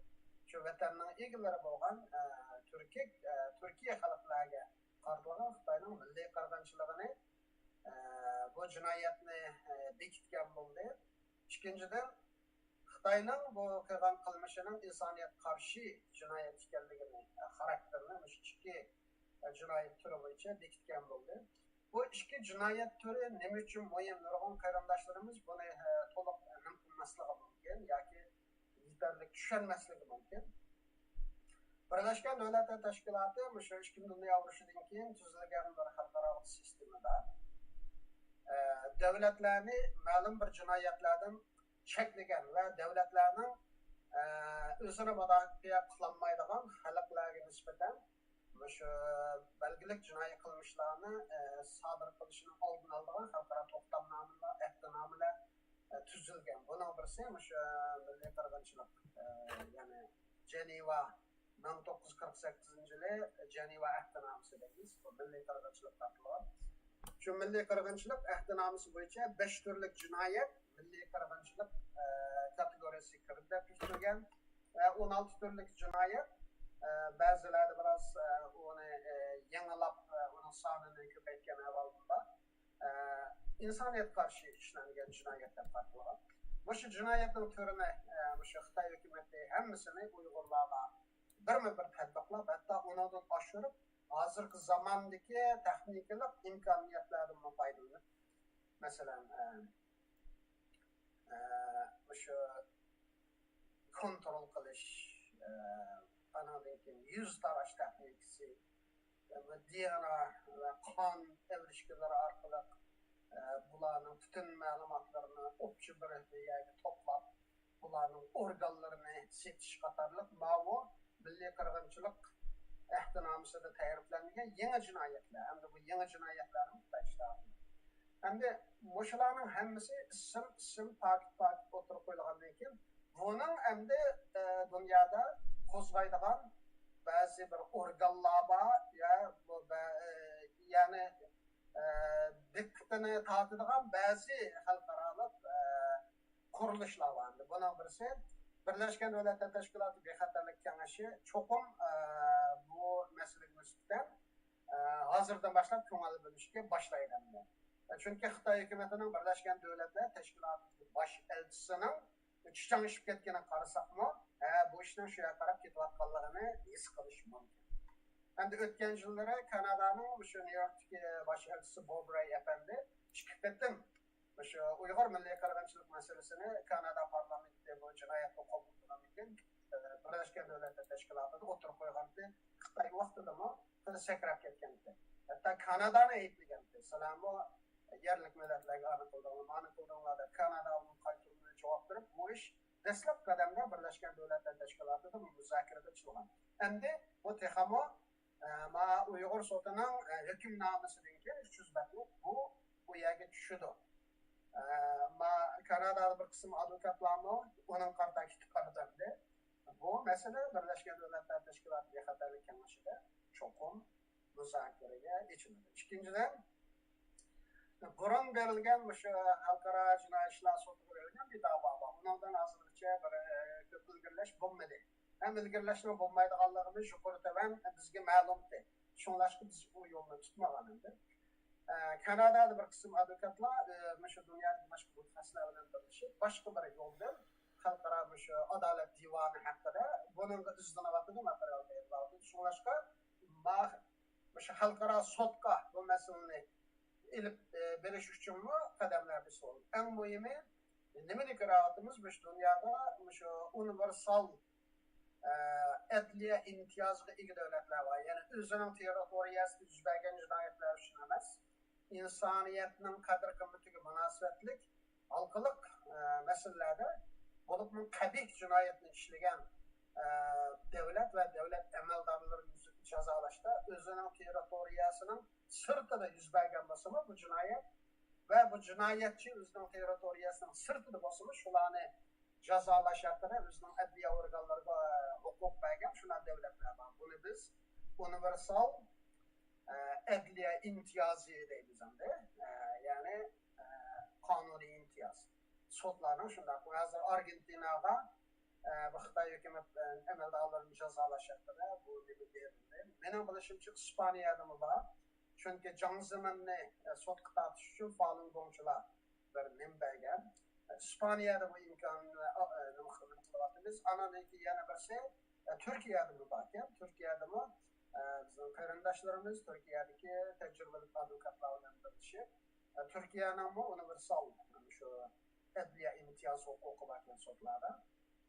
شۇ ۋەتەننىڭ ئىگىلىرى بولغان، ئە، تۈركىي، ئە، تۈركىي خەلقلەرگە قارىتىلغان خىتاينىڭ مىللىي قىرغىنچىلىقىنى، ئە، بۇ جىنايەتنى، ئە، بېكىتكەن بولدى. ئىككىنچىدىن، خىتاينىڭ بۇ قىلغان قىلمىشىنىڭ ئىنسانىيەتكە قارشى جىنايەت ئىكەنلىكىنى، خاراكتېرىنى مۇشۇ ئىككى جىنايەت تۈرى بويىچە بېكىتكەن بولدى. بۇ ئىككى جىنايەت تۈرى نېمە ئۈچۈن مۇھىم؟ نۇرغۇن قېرىنداشلىرىمىز بۇنى، ئە، تولۇق ئەنم قىلماسلىقى مۇمكىن ياكى يېتەرلىك چۈشەنمەسلىكى مۇمكىن. بىرلەشكەن دۆلەتلەر تەشكىلاتى مۇشۇ ئىككىنچى دۇنيا ئۇرۇشىدىن كېيىن تۈزۈلگەن بىر خەلقئارالىق سىستېمىدا، ئە، دۆلەتلەرنى مەلۇم بىر جىنايەتلەردىن چەكلىگەن ۋە دۆلەتلەرنىڭ، ئە، ئۆزىنى مۇداپىئە قىلالمايدىغان خەلقلەرگە نىسبەتەن مۇشۇ بەلگىلىك جىنايى قىلمىشلارنى، ئە، سادىر قىلىشىنىڭ ئالدىنى ئالىدىغان خەلقئارا توختامنامىلەر، ئەھدىنامىلەر، ئە، تۈزۈلگەن. بۇنىڭ بىرسى مۇشۇ مىللىي قىرغىنچىلىق، ئە، يەنى جېنېۋا مىڭ توققۇز يۈز قىرىق سەككىزىنچى يىلى جېنېۋا ئەھدىنامىسى دەيمىز. بۇ مىللىي قىرغىنچىلىق تارتىلغان. شۇ مىللىي قىرغىنچىلىق ئەھدىنامىسى بويىچە بەش تۈرلۈك جىنايەت مىللىي قىرغىنچىلىق، ئە، كاتېگورىيەسىگە كىرىدۇ دەپ بېكىتىلگەن. ئە، ئون ئالتە تۈرلۈك جىنايەت، ئە، بەزىلەردە بىراز، ئە، ئۇنى، ئە، يېڭىلاپ، ئە، ئۇنىڭ سانىنى كۆپەيتكەن ئەھۋالمۇ بار. ئە، ئىنسانىيەتكە قارشى ئىشلەنگەن جىنايەت دەپ قارىتىلغان. مۇشۇ جىنايەتنىڭ تۈرىنى، ئە، مۇشۇ خىتاي ھۆكۈمىتى ھەممىسىنى ئۇيغۇرلارغا بىرمۇ بىر تەتبىقلاپ، ھەتتا ئۇنىڭدىن ئاشۇرۇپ، ھازىرقى زاماندىكى تېخنىكىلىق ئىمكانىيەتلەردىنمۇ پايدىلىنىپ، مەسىلەن، ئە، ئە، مۇشۇ كونترول قىلىش، ئە، ئانىڭدىن كېيىن يۈز تاراش تېخنىكىسى، دېئېنئې ۋە قان ئېلىشكىلىرى ئارقىلىق، ئە، بۇلارنىڭ پۈتۈن مەلۇماتلىرىنى ئوپچە بىر يەرگە توپلاپ، بۇلارنىڭ ئورگانلىرىنى سېتىش قاتارلىق ماۋۇ مىللىي قىرغىنچىلىق ئەھدىنامىسىدا تەرىپلەنگەن يېڭى جىنايەتلەر، ھەمدە بۇ يېڭى جىنايەتلەرنىڭ خىتاي ئىشتىھاسى. ئەمدى مۇشۇلارنىڭ ھەممىسى ئىسىم ئىسىم، پاكىت پاكىت ئوتتۇرىغا قويۇلغاندىن كېيىن، بۇنىڭ ئەمدى، ئە، دۇنيادا قوزغايدىغان بەزى بىر ئورگانلار بار، يا بۇ بە-، ئە، يەنى، ئە، دىققىتىنى تارتىدىغان بەزى خەلقئارالىق، ئە، قۇرۇلۇشلار بار. بۇنىڭ بىرسى، بىرلەشكەن دۆلەتلەر تەشكىلاتى بىخەتەرلىك كېڭىشى چوقۇم، ئە، بۇ مەسىلىگە نىسبەتەن، ئە، ھازىردىن باشلاپ كۆڭۈل بۆلۈشكە باشلايدۇ ئەمدى. چۈنكى خىتاي ھۆكۈمىتىنىڭ بىرلەشكەن دۆلەتلەر تەشكىلاتىدىكى باش ئەلچىسىنىڭ چىچاڭ ئېشىپ كەتكىنىگە قارىساقمۇ، ھە، بۇ ئىشنىڭ شۇ يەرگە قاراپ كېتىۋاتقانلىقىنى ھېس قىلىش مۇمكىن. ئەمدى ئۆتكەن يىللىرى كانادانىڭ مۇشۇ نيۇ يوركتىكى باش ئەلچىسى بوب راي ئەپەندى ئىككى قېتىم مۇشۇ ئۇيغۇر مىللىي قىرغىنچىلىق مەسىلىسىنى كانادا پارلامېنتى بۇ جىنايەتنى قوبۇل قىلغاندىن كېيىن، ئە، بىرلەشكەن دۆلەتلەر تەشكىلاتىدا ئوتتۇرىغا قويغانتى. خىتاي ۋاقتىدىمۇ خېلى سەكرەپ كەتكەنتى. ھەتتا كانادانى ئەيىبلىگەنتى. سىلەرمۇ يەرلىك مىللەتلەرگە ئانى قىلدىڭلار، مانى قىلدىڭلار دەپ كانادا ئۇنىڭ قايتۇرۇمىنى جاۋاب بېرىپ، بۇ ئىش دەسلەپكى قەدەمدە بىرلەشكەن دۆلەتلەر تەشكىلاتىدا مۇزاكىرىدە ئېچىلغان. ئەمدى بۇ تېخىمۇ، ئە، ما ئۇيغۇر سوتىنىڭ، ئە، ھۆكۈمنامىسىدىن كېيىن ئۈچ يۈز بەتلىك بۇ، بۇ يەرگە چۈشىدۇ. ئە، ما كانادادا بىر قىسىم ئادۋوكاتلارمۇ ئۇنىڭ قارىتا كېتىپ قالدى. بۇ مەسىلە بىرلەشكەن دۆلەتلەر تەشكىلاتى بىخەتەرلىك كېڭىشىدە چوقۇم مۇزاكىرىگە ئېچىلىدۇ. ئىككىنچىدىن، بۇرۇن بېرىلگەن مۇشۇ خەلقئارا جىنايى ئىشلار سوتىغا بېرىلگەن بىر دەۋا بار. ئۇنىڭدىن ھازىرغىچە بىر، ئە، كۆپ ئىلگىرىلەش بولمىدى. ھەم ئىلگىرىلەشنىڭ بولمايدىغانلىقىمۇ يۇقىرى تۆۋەن بىزگە مەلۇمتى. شۇڭلاشقا بىز بۇ يولنى تۇتمىغان ئىدۇق. ئە، كانادادا بىر قىسىم ئادۋوكاتلار، ئە، مۇشۇ دۇنيادىكى باشقا مۇتەخەسسىسلەر بىلەن بىرلىشىپ، باشقا بىر يولدىن خەلقئارا مۇشۇ ئادالەت دىۋانى ھەققىدە بۇنىڭغا ئىزدىنىۋاتىدۇ، ماتېرىيال تەييارلاۋاتىدۇ. شۇڭلاشقا ما-، مۇشۇ خەلقئارا سوتقا بۇ مەسىلىنى ئېلىپ، ئە، بېرىش ئۈچۈنمۇ قەدەملەر بېسىلىدۇ. ئەڭ مۇھىمى، نېمىنى كۆرۈۋاتىمىز؟ مۇشۇ دۇنيادا مۇشۇ ئۇنىۋېرسال، ئە، ئەدلىيە ئىمتىيازىغا ئىگە دۆلەتلەر بار. يەنى ئۆزىنىڭ تېررىتورىيەسىدە يۈز بەرگەن جىنايەتلەر ئۈچۈن ئەمەس، ئىنسانىيەتنىڭ قەدىر-قىممىتىگە مۇناسىۋەتلىك ھالقىلىق، ئە، مەسىلىلەردە، بولۇپمۇ قەبىھ جىنايەتنى ئىشلىگەن، ئە، دۆلەت ۋە دۆلەت ئەمەلدارلىرىنى جازالاشتا ئۆزىنىڭ تېررىتورىيەسىنىڭ سىرتىدا يۈز بەرگەن بولسىمۇ بۇ جىنايەت ۋە بۇ جىنايەتچى ئۆزىنىڭ تېررىتورىيەسىنىڭ سىرتىدا بولسىمۇ شۇلارنى جازالاش ھەققىدە ئۆزىنىڭ ئەدلىيە ئورگانلىرىغا ھوقۇق بەرگەن شۇنداق دۆلەتلەر بار. بۇنى بىز ئۇنىۋېرسال، ئە، ئەدلىيە ئىمتىيازى دەيمىز ئەمدى. ئە، يەنى، ئە، قانۇنىي ئىمتىياز. سوتلارنىڭ شۇنداق. ھازىر ئارگېنتىناغا، ئە، بۇ خىتاي ھۆكۈمەت، ئە، ئەمەلدارلىرىنى جازالاش ھەققىدە بۇ نېمە بېرىلدى. مېنىڭ بىلىشىمچە، ئىسپانىيەدىمۇ بار. چۈنكى جاڭ زېمىننى، ئە، سوتقا تارتىش ئۈچۈن فالۇن گوڭچىلار بىر نېمە بەرگەن. ئىسپانىيەدە بۇ ئىمكاننى، ئە، ئە، نېمە قىل-، نېمە قىلىۋاتىمىز. ئانان كېيىن يەنە بىرسى، ئە، تۈركىيەدىمۇ باركەن. تۈركىيەدىمۇ، ئە، بىزنىڭ قېرىنداشلىرىمىز تۈركىيەدىكى تەجرىبىلىك ئادۋوكاتلار بىلەن بىرلىشىپ، ئە، تۈركىيەنىڭمۇ ئۇنىۋېرسال، شۇ ئەدلىيە ئىمتىياز ھوقۇقى باركەن سوتلاردا.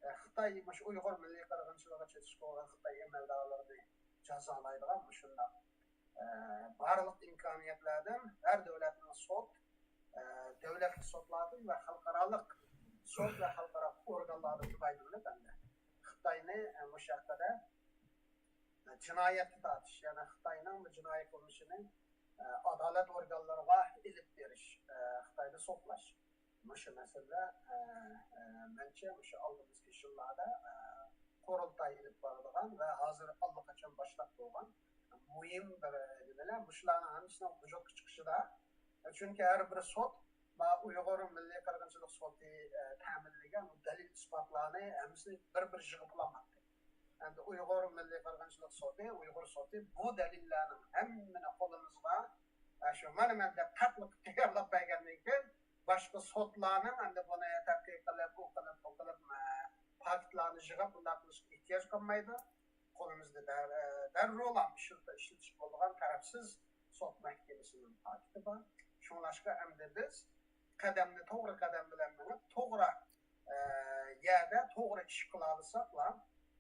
ئە، خىتاي مۇشۇ ئۇيغۇر مىللىي قىرغىنچىلىقىغا چېتىشقا ئۇرغان خىتاي ئەمەلدارلىرىنى جازالايدىغان مۇشۇنداق، ئە، بارلىق ئىمكانىيەتلەردىن ھەر دۆلەتنىڭ سوت، ئە، دۆلەتلىك سوتلاردىن ۋە خەلقئارالىق سوت ۋە خەلقئارا ئورگانلاردىن پايدىلىنىپ، ئەمدى خىتاينى، ئە، مۇشۇ ھەققىدە، ئە، جىنايەتكە تارتىش، يەنى خىتاينىڭ بۇ جىنايى قىلمىشىنى، ئە، ئادالەت ئورگانلىرىغا ئېلىپ بېرىش، ئە، خىتايدا سوتلاش. مۇشۇ مەسىلىدە، ئە، ئە، مەنچە مۇشۇ ئالدىمىزدىكى يىللاردا، ئە، قۇرۇلتاي ئېلىپ بارىدىغان ۋە ھازىر ئاللىقاچان باشلاپ بولغان مۇھىم بىر نېمىلەر. مۇشۇلارنىڭ ھەممىسىنىڭ ۋۇجۇدقا چىقىشىدا، چۈنكى ھەر بىر سوت، ما ئۇيغۇر مىللىي قىرغىنچىلىق سوتى، ئە، تەمىنلىگەن دەلىل ئىسپاتلارنى ھەممىسىنى بىر بىر يىغىپ ئالالمايتتى. ئەمدى ئۇيغۇر مىللىي قىرغىنچىلىق سوتى، ئۇيغۇر سوتى بۇ دەلىللەرنىڭ ھەممىنى قولىمىزغا، ئە، شۇ مانا مەن دەپ تەتقىق قىلىپ تەييارلاپ بەرگەندىن كېيىن، باشقا سوتلارنىڭ ئەمدى بۇنى تەتقىق قىلىپ، ئۇ قىلىپ، بۇ قىلىپ، ئە، پاكىتلارنى يىغىپ، بۇنداق قىلىشقا ئېھتىياج قالمايدۇ. قولىمىزدا دەر-، ئە، دەررۇلا ئىشلىتىش بولىدىغان تەرەپسىز سوت مەھكىمىسىنىڭ پاكىتى بار. شۇڭلاشقا ئەمدى بىز قەدەمنى توغرا قەدەم بىلەن مېڭىپ، توغرا، ئە، يەردە توغرا ئىش قىلالىساقلا،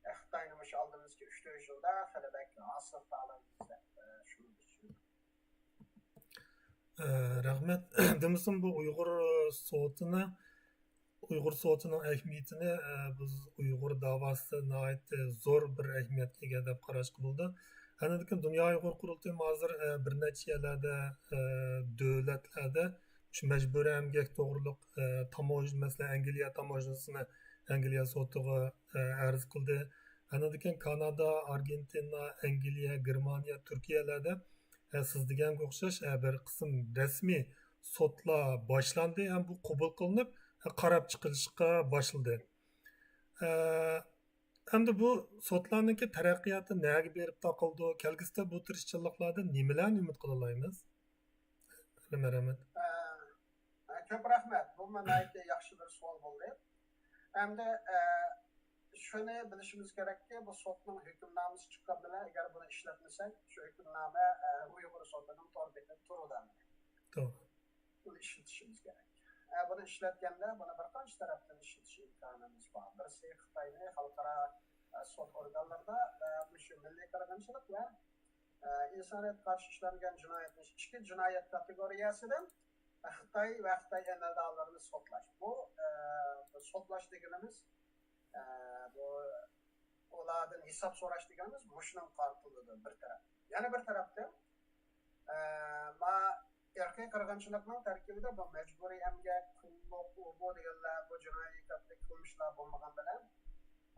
ئە، خىتاينى مۇشۇ ئالدىمىزدىكى ئۈچ تۆت يىلدا خېلى بەك ھاسىرىتالايمىز دەپ، ئە، شۇنى بىز چۈشىنىمىز. ئە، رەھمەت. دېمىسىم، بۇ ئۇيغۇر سوتىنى، ئۇيغۇر سوتىنىڭ ئەھمىيىتىنى، ئە، بىز ئۇيغۇر داۋاسىدا ناھايىتى زور بىر ئەھمىيەتكە ئىگە دەپ قاراشقا بولىدۇ. ئەنىدىكىن دۇنيا ئۇيغۇر قۇرۇلتىيىمۇ ھازىر، ئە، بىر نەچچە يەرلەردە، ئە، دۆلەتلەردە شۇ مەجبۇرىي ئەمگەك توغرۇلۇق، ئە، تاموژنا، مەسىلەن، ئەنگلىيە تاموژنىسىنى ئەنگلىيە سوتىغا، ئە، ئەرز قىلدى. ئەنىدىكىن كانادا، ئارگېنتىنا، ئەنگلىيە، گېرمانىيە، تۈركىيەلەردە، ئە، سىز دېگەنگە ئوخشاش، ئە، بىر قىسىم رەسمىي سوتلار باشلاندى ھەم بۇ قوبۇل قىلىنىپ، ئە، قاراپ چىقىلىشقا باشلىدى. ئە، ئەمدى بۇ سوتلارنىڭكى تەرەققىياتى نەگە بېرىپ تاقىلىدۇ؟ كەلگۈسىدە بۇ تىرىشچانلىقلاردىن نېمىلەرنى ئۈمىد قىلالايمىز؟ رەھمەت. ئە، ئە، كۆپ رەھمەت. بۇ ناھايىتى ياخشى بىر سوئال بولدى. ئەمدى، ئە، شۇنى بىلىشىمىز كېرەككى، بۇ سوتنىڭ ھۆكۈمنامىسى چىققان بىلەن، ئەگەر بۇنى ئىشلەتمىسەك، شۇ ھۆكۈمنامە، ئە، ئۇيغۇر سوتىنىڭ تور بېتىدە تۇرىدۇ. توغرا. بۇنى ئىشلىتىشىمىز كېرەك. ئە، بۇنى ئىشلەتكەندە بۇنى بىر قانچە تەرەپتىن ئىشلىتىش ئىمكانىمىز بار. بىرسى خىتاينى خەلقئارا، ئە، سوت ئورگانلىرىدا ۋە مۇشۇ مىللىي قىرغىنچىلىق ۋە، ئە، ئىنسانىيەتكە قارشى ئىشلەنگەن جىنايەتنى ئىچكى جىنايەت كاتېگورىيەسىدىن خىتاي ۋە خىتاي ئەمەلدارلىرىنى سوتلاش. بۇ، ئە، سوتلاش دېگىنىمىز، ئە، بۇ ئۇلاردىن ھېساب سوراش دېگىنىمىز مۇشۇنىڭغا قارىتىلىدۇ بىر تەرەپ. يەنە بىر تەرەپتىن، ئە، ما ئىرقىي قىرغىنچىلىقنىڭ تەركىبىدە بۇ مەجبۇرىي ئەمگەك، قۇللۇق، ئۇ بۇ دېگەنلەر، بۇ جىنايى كاتتا قىلمىشلار بولمىغان بىلەن،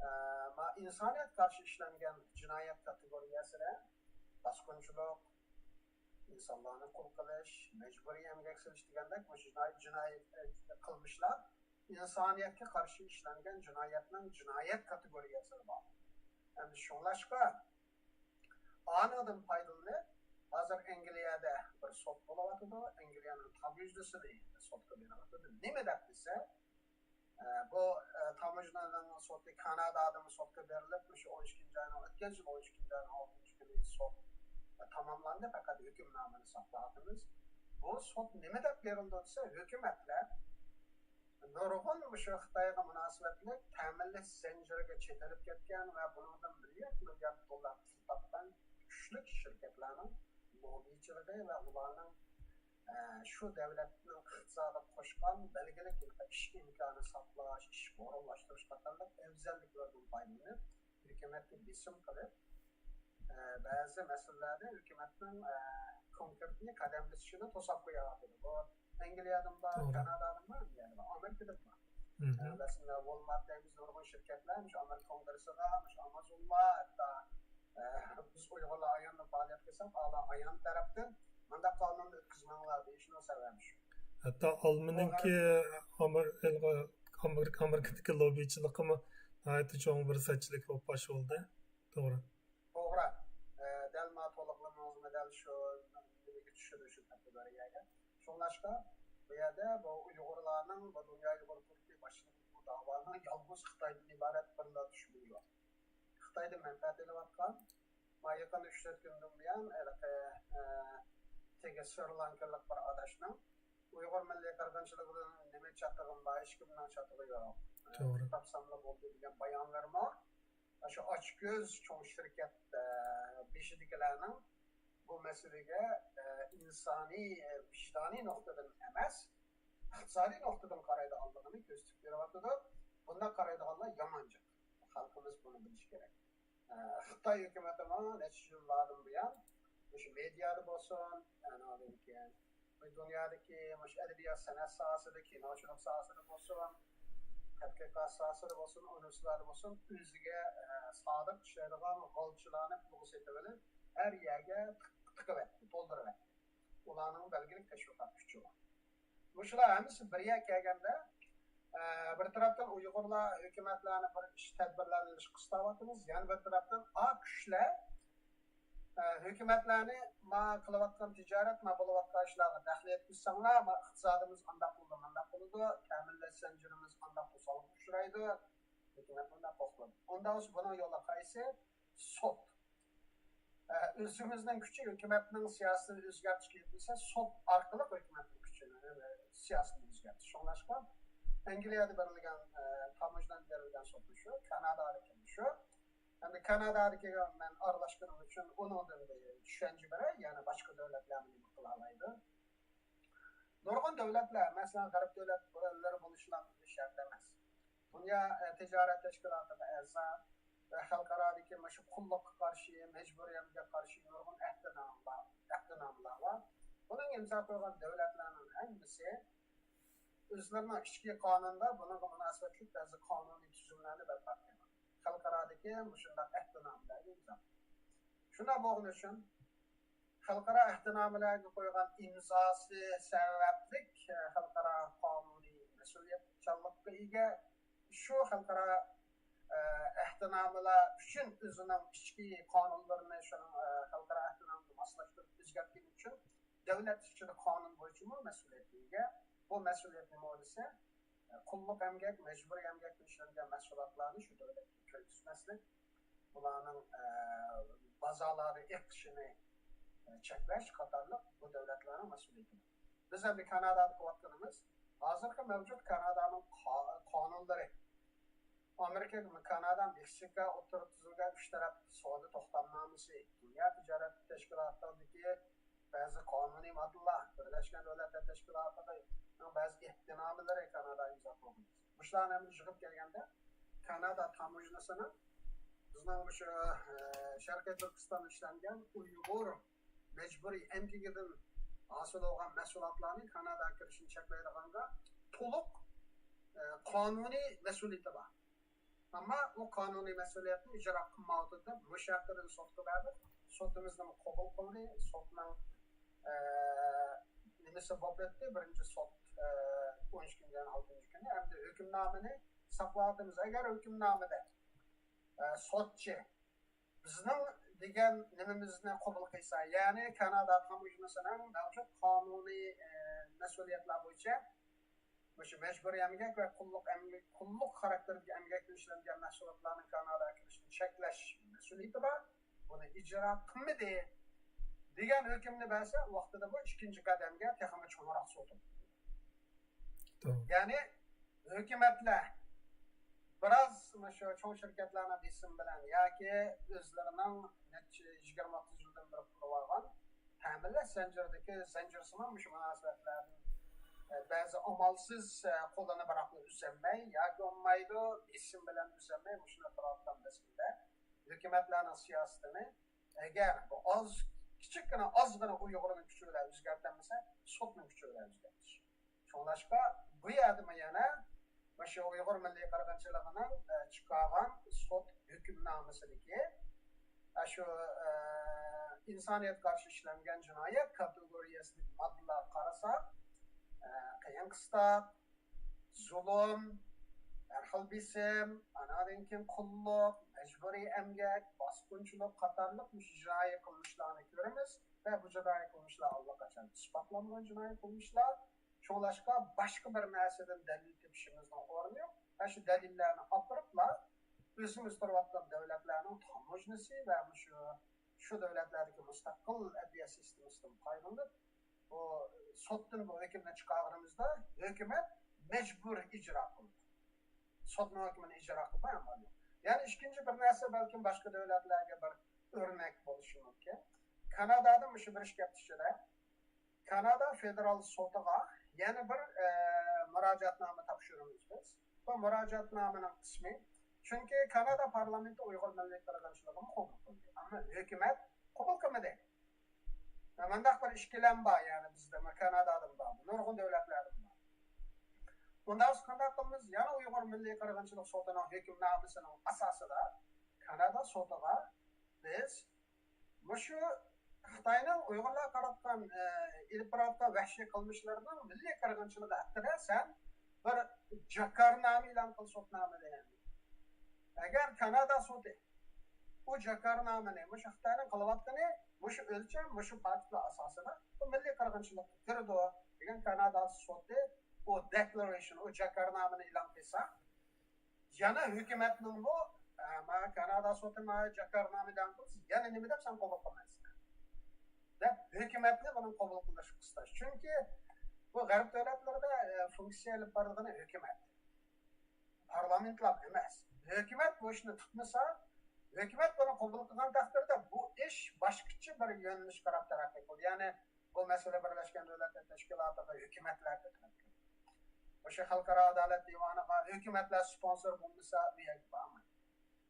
ئە، ما ئىنسانىيەتكە قارشى ئىشلەنگەن جىنايەت كاتېگورىيەسىدە باسقۇنچىلىق، ئىنسانلارنى قۇل قىلىش، مەجبۇرىي ئەمگەك سېلىش دېگەندەك مۇشۇ جىنايى، جىنايى، ئە، قىلمىشلار ئىنسانىيەتكە قارشى ئىشلەنگەن جىنايەتنىڭ جىنايەت كاتېگورىيەسىدە بار. ئەمدى شۇڭلاشقا، ئانىڭدىن پايدىلىنىپ، ھازىر ئەنگلىيەدە بىر سوت بولۇۋاتىدۇ. ئەنگلىيەنىڭ تاموژنىسىنى سوتقا بېرىۋاتىدۇ. نېمە دەپ دېسە، ئە، بۇ، ئە، تاموژنىنىڭ سوتى كانادادىمۇ سوتقا بېرىلىپ، مۇشۇ ئون ئىككىنچى ئاينىڭ، ئۆتكەن يىل ئون ئىككىنچى ئاينىڭ ئالتىنچى كۈنى سوت، ئە، تاماملاندى. پەقەت ھۆكۈمنامىنى ساقلاۋاتىمىز. بۇ سوت نېمە دەپ بېرىلىدۇ دېسە، ھۆكۈمەتلەر نۇرغۇن مۇشۇ خىتايغا مۇناسىۋەتلىك تەمىنلەش زەنجىرىگە چېتىلىپ كەتكەن ۋە بۇنىڭدىن مىليارد، مىليارد دوللار پۇل تاپقان كۈچلۈك شىركەتلەرنىڭ لوببىچىلىقى ۋە ئۇلارنىڭ، ئە، شۇ دۆلەتنىڭ ئىقتىسادىغا قوشقان بەلگىلىك ئىش ئىمكانى ساقلاش، ئىش ئورۇنلاشتۇرۇش قاتارلىق ئەۋزەللىكلىرىدىن پايدىلىنىپ، ھۆكۈمەتكە بېسىم قىلىپ، ئە، بەزى مەسىلىلەردە ھۆكۈمەتنىڭ، ئە، كونكرېتنى قەدەم بېسىشىنى توساپ قويۇۋاتىدۇ. بۇ ئەنگلىيەدىن بار، توغرا. كانادادىن بار، يەنى ئامېرىكىدىن بار. مم. ئە، مەسىلەن، ۋولمارت دەيمىز، نۇرغۇن شىركەتلەر مۇشۇ ئامېرىكا كونگرېسسىغا، مۇشۇ ئامازونلار، ھەتتا، ئە، بىز ئۇيغۇرلار ئاياندا پائالىيەت قىلساق، ئالا ئايان تەرەپتىن مۇنداق قانۇننى ئۆتكۈزمەڭلار دېيىشىنىڭ سەۋەبى شۇ. ھەتتا ئالمىنىڭكى ئامېر-، ئامېرىكا، ئامېرىكىدىكى لوببىچىلىقىمۇ ناھايىتى چوڭ بىر سەتچىلىك بولۇپ پاش بولدى. توغرا. توغرا. ئە، دەل ما تولۇقلىمىڭىزمۇ دەل شۇ نېمىگە چۈشىدۇ، شۇ كاتېگورىيەگە. شۇڭلاشقا، بۇ يەردە بۇ ئۇيغۇرلارنىڭ، بۇ دۇنيا ئۇيغۇر قۇرۇلتىيى باشلىغان بۇ داۋانىڭ يالغۇز خىتايدىن ئىبارەت بىرلا دۈشمىنى يوق. خىتايدىن مەنپەئەت ئېلىۋاتقان، ما يېقىندا ئۈچ تۆت كۈندىن بۇيان ھېلىقى، ئە، تېگى سرىلانكىلىق بىر ئاداشنىڭ ئۇيغۇر مىللىي قىرغىنچىلىقىدىن نېمە چاتىقىم بار، ھېچكىمنىڭ چاتىقى يوق. ئە، توغرا. تاپساملا بولدى دېگەن بايانلىرىمۇ شۇ ئاچكۆز چوڭ شىركەت، ئە، بېشىدىكىلەرنىڭ بۇ مەسىلىگە، ئە، ئىنسانىي، ئە، ۋىجدانىي نۇقتىدىن ئەمەس، ئىقتىسادىي نۇقتىدىن قارايدىغانلىقىنى كۆرسىتىپ بېرىۋاتىدۇ. بۇنداق قارايدىغانلار يامان جىق. خەلقىمىز بۇنى بىلىشى كېرەك. ئە، خىتاي ھۆكۈمىتىمۇ نەچچە يىللاردىن بۇيان مۇشۇ مېدىيادا بولسۇن، ئانىڭدىن كېيىن دۇنيادىكى مۇشۇ ئەدەبىيات، سەنئەت ساھەسىدە، كىنوچىلىق ساھەسىدە بولسۇن، تەتقىقات ساھەسىدە بولسۇن، ئۇنىۋېرسىتېتلاردا بولسۇن، ئۆزىگە، ئە، سادىق ئىشلەيدىغان غالچىلارنى پۇلغا سېتىۋېلىپ، ھەر يەرگە تىق-، تىقىۋەتتى، تولدۇرۇۋەتتى. ئۇلارنىڭ بەلگىلىك تەشۋىقات كۈچى بار. مۇشۇلار ھەممىسى بىر يەرگە كەلگەندە، ئە، بىر تەرەپتىن ئۇيغۇرلار ھۆكۈمەتلەرنى بىر ئىش تەدبىرلەرنى ئېلىشقا ئىستەۋاتىمىز. يەنە بىر تەرەپتىن ئا كۈچلەر، ئە، ھۆكۈمەتلەرنى ما قىلىۋاتقان تىجارەت، ما بولۇۋاتقان ئىشلارغا دەخلى يەتكۈزسەڭلار، ما ئىقتىسادىمىز ئانداق بولىدۇ، مانداق بولىدۇ، تەمىنلەش زەنجىرىمىز ئانداق توسالغۇغا ئۇچرايدۇ. ھۆكۈمەت مۇنداق قوقلايدۇ. ئۇنداق بولسا بۇنىڭ يولى قايسى؟ سوت. ئە، ئۆزىمىزنىڭ كۈچى، ھۆكۈمەتنىڭ سىياسىتىنى ئۆزگەرتىشكە يەتمىسە، سوت ئارقىلىق ھۆكۈمەتنىڭ كۈچىنى، ئە، سىياسىتىنى ئۆزگەرتىش. شۇڭلاشقا ئەنگلىيەدە بېرىلگەن، ئە، تاموژنادىن بېرىلگەن سوتمۇ شۇ، كانادادىكىمۇ شۇ. ئەمدى كانادادىكىگە مەن ئارىلاشقىنىم ئۈچۈن ئۇنىڭدىن بىر چۈشەنچە بېرەي، يەنى باشقا دۆلەتلەرمۇ نېمە قىلالايدۇ؟ نۇرغۇن دۆلەتلەر، مەسىلەن، غەرب دۆلەتلىرى بولۇشلارمۇ شەرت ئەمەس. دۇنيا، ئە، تىجارەت تەشكىلاتىغا ئەزا ۋە خەلقئارادىكى مۇشۇ قۇللۇققا قارشى، مەجبۇرىي ئەمگەككە قارشى نۇرغۇن ئەھدىنامىلار، ئەھدىنامىلار بار. بۇنىڭ ئىمزا قويغان دۆلەتلەرنىڭ ھەممىسى ئۆزلىرىنىڭ ئىچكى قانۇنىدا بۇنىڭغا مۇناسىۋەتلىك بەزى قانۇنىي تۈزۈملەرنى بەرپا قىلغان. خەلقئارادىكى مۇشۇنداق ئەھدىنامىلەرگە ئىمزا قويغان. شۇنداق بولغىنى ئۈچۈن، خەلقئارا ئەھدىنامىلەرگە قويغان ئىمزاسى سەۋەبلىك، ئە، خەلقئارا قانۇنىي مەسئۇلىيەتچانلىققا ئىگە. شۇ خەلقئارا، ئە، ئەھدىنامىلەر ئۈچۈن ئۆزىنىڭ ئىچكى قانۇنلىرىنى شۇنىڭ، ئە، خەلقئارا ئەھدىنامىغا ماسلاشتۇرۇپ ئۆزگەرتكەن ئۈچۈن دۆلەت ئىچىدە قانۇن بويىچىمۇ مەسئۇلىيەتكە ئىگە. بۇ مەسئۇلىيەت نېمە دېسە، قۇللۇق ئەمگەك، مەجبۇرىي ئەمگەكتە ئىشلەنگەن مەھسۇلاتلارنى شۇ دۆلەتكە كىرگۈزمەسلىك، بۇلارنىڭ، ئە، بازارلاردا ئېقىشىنى، ئە، چەكلەش قاتارلىق بۇ دۆلەتلەرنىڭ مەسئۇلىيىتى. بىز ئەمدى كانادادا قىلىۋاتقىنىمىز، ھازىرقى مەۋجۇت كانادانىڭ قا-، قانۇنلىرى، ئامېرىكا، كانادا، مېكسىكا ئوتتۇرا تۈزۈلگەن ئۈچ تەرەپ سودا توختامنامىسى، دۇنيا تىجارەت تەشكىلاتىدىكى بەزى قانۇنىي ماددىلار، بىرلەشكەن دۆلەتلەر تەشكىلاتىنىڭ بەزى ئەھدىنامىلىرى كانادا ئىمزا قىلغان. مۇشۇلارنى ھەممىنى يىغىپ كەلگەندە، كانادا تاموژنىسىنىڭ بىزنىڭ مۇشۇ، ئە، شەرقىي تۈركىستاندا ئىشلەنگەن ئۇيغۇر مەجبۇرىي ئەمگىكىدىن ھاسىل بولغان مەھسۇلاتلارنى كاناداغا كىرىشىنى چەكلەيدىغانغا تولۇق، ئە، قانۇنىي مەسئۇلىيىتى بار. ئەمما ئۇ قانۇنىي مەسئۇلىيەتنى ئىجرا قىلمايۋاتىدۇ دەپ مۇشۇ ھەقتە سوتقا بەردۇق. سوتىمىزنى قوبۇل قىلدى. سوتنىڭ، ئە، نېمىسى بولۇپ ئۆتتى. بىرىنچى سوت، ئە، ئون ئىككىنچى ئاينىڭ ئالتىنچى كۈنى. ئەمدى ھۆكۈمنامىنى ساقلاۋاتىمىز. ئەگەر ھۆكۈمنامىدە، ئە، سوتچى بىزنىڭ دېگەن نېمىمىزنى قوبۇل قىلسا، يەنى كانادا تاموژنىسىنىڭ مەۋجۇت قانۇنىي، ئە، مەسئۇلىيەتلەر بويىچە مۇشۇ مەجبۇرىي ئەمگەك ۋە قۇللۇق ئەمگەك، قۇللۇق خاراكتېرىدىكى ئەمگەكتە ئىشلەنگەن مەھسۇلاتلارنىڭ كاناداغا كىرىشىنى چەكلەش مەسئۇلىيىتى بار. بۇنى ئىجرا قىلمىدى دېگەن ھۆكۈمنى بەرسە، ۋاقتىدا بۇ ئىككىنچى قەدەمگە تېخىمۇ چوڭراق سوتۇپ. توغرا. يەنى ھۆكۈمەتلەر بىراز مۇشۇ چوڭ شىركەتلەرنىڭ بېسىمى بىلەن ياكى ئۆزلىرىنىڭ نەچچە يىگىرمە ئوتتۇز يىلدىن بېرى قۇرۇۋالغان تەمىنلەش زەنجىرىدىكى زەنجىرسىمان مۇشۇ مۇناسىۋەتلەردىن، ئە، بەزى ئامالسىز، ئە، قولىنى بىراقلا ئۈزەلمەي ياكى بولمايدۇ، بېسىم بىلەن ئۈزەلمەي مۇشۇنداق تۇرۇۋاتقان مەزگىلدە ھۆكۈمەتلەرنىڭ سىياسىتىنى ئەگەر بۇ ئاز، كىچىككىنە ئازغىنە ئۇيغۇرنىڭ كۈچى بىلەن ئۆزگەرتەلمىسە، سوتنىڭ كۈچى بىلەن ئۆزگەرتىش. شۇڭلاشقا بۇ يەردىمۇ يەنە مۇشۇ ئۇيغۇر مىللىي قىرغىنچىلىقىنىڭ، ئە، چىقارغان سوت ھۆكۈمنامىسىدىكى، ئە، شۇ، ئە، ئىنسانىيەتكە قارشى ئىشلەنگەن جىنايەت كاتېگورىيەسىدىكى ماددىلارغا قارىساق، ئە، قىيىن-قىستاق، زۇلۇم، ھەر خىل بېسىم، ئانىڭدىن كېيىن قۇللۇق، مەجبۇرىي ئەمگەك، باسقۇنچىلىق قاتارلىق مۇشۇ جىنايى قىلمىشلارنى كۆرىمىز ۋە بۇ جىنايى قىلمىشلار ئاللىقاچان ئىسپاتلانغان جىنايى قىلمىشلار. شۇڭلاشقا باشقا بىر نەرسىدىن دەلىل تېپىشىمىزنىڭ ئورنى يوق. مانا شۇ دەلىللەرنى ئاپىرىپلا ئۆزىمىز تۇرۇۋاتقان دۆلەتلەرنىڭ تاموژنىسى ۋە مۇشۇ، شۇ دۆلەتلەردىكى مۇستەقىل ئەدلىيە سىستېمىسىدىن پايدىلىنىپ، بۇ سوتتىن بۇ ھۆكۈمنى چىقارغىنىمىزدا، ھۆكۈمەت مەجبۇر ئىجرا قىلدى. سوتنىڭ ھۆكمىنى ئىجرا قىلماي ئامال يوق. يەنە ئىككىنچى بىر نەرسە، بەلكىم باشقا دۆلەتلەرگە بىر ئۆرنەك بولۇشى مۇمكىن. كانادادا مۇشۇ بىر ئىككى ھەپتە ئىچىدە كانادا فېدېرال سوتىغا يەنە بىر، ئە، مۇراجىئەتنامە تاپشۇرىمىز بىز. بۇ مۇراجىئەتنامىنىڭ قىسمى، چۈنكى كانادا پارلامېنتى ئۇيغۇر مىللىي قىرغىنچىلىقىنى قوبۇل قىلدى، ئەمما ھۆكۈمەت قوبۇل قىلمىدى. مۇنداق بىر ئىككىلەم بار، يەنى بىزدە، كانادادىمۇ بار، نۇرغۇن دۆلەتلەردىمۇ بار. ئۇنداق بولسا قانداق قىلىمىز؟ يەنە ئۇيغۇر مىللىي قىرغىنچىلىق سوتىنىڭ ھۆكۈمنامىسىنىڭ ئاساسىدا كانادا سوتىغا بىز مۇشۇ خىتاينىڭ ئۇيغۇرلارغا قاراتقان، ئە، ئېلىپ بارىۋاتقان ۋەھشىي قىلمىشلىرىنىڭ مىللىي قىرغىنچىلىقى ھەققىدە سەن بىر جاكارنامە ئېلان قىل سوتنامىدە. ئەگەر كانادا سوتى ئۇ جاكارنامىنى، مۇشۇ خىتاينىڭ قىلىۋاتقىنى مۇشۇ ئۆلچەم، مۇشۇ پاكىتلار ئاساسىدا بۇ مىللىي قىرغىنچىلىققا كىرىدۇ دېگەن كانادا سوتى ئۇ دېكلارېيشن، ئۇ جاكارنامىنى ئېلان قىلسا، يەنە ھۆكۈمەتنىڭمۇ، ئە، ما كانادا سوتى ما جاكارنامە ئېلان قىلسا، يەنە نېمە دەپ سەن قوبۇل قىلمايسەن دەپ ھۆكۈمەتنى بۇنى قوبۇل قىلىشقا قىستاش. چۈنكى بۇ غەرب دۆلەتلىرىدە، ئە، فۇنكسىيە ئېلىپ بارىدىغىنى ھۆكۈمەت. پارلامېنتلار ئەمەس. ھۆكۈمەت بۇ ئىشنى تۇتمىسا، ھۆكۈمەت بۇنى قوبۇل قىلغان تەقدىردە بۇ ئىش باشقىچە بىر يۆنىلىشكە قاراپ تەرەققىي قىلىدۇ. يەنى بۇ مەسىلە بىرلەشكەن دۆلەتلەر تەشكىلاتىغا، ھۆكۈمەتلەرگە قاراپ كېلىدۇ. مۇشۇ خەلقئارا ئادالەت دىۋانىغا ھۆكۈمەتلەر سپونسور بولمىسا، بۇ يەرگە بارمايدۇ.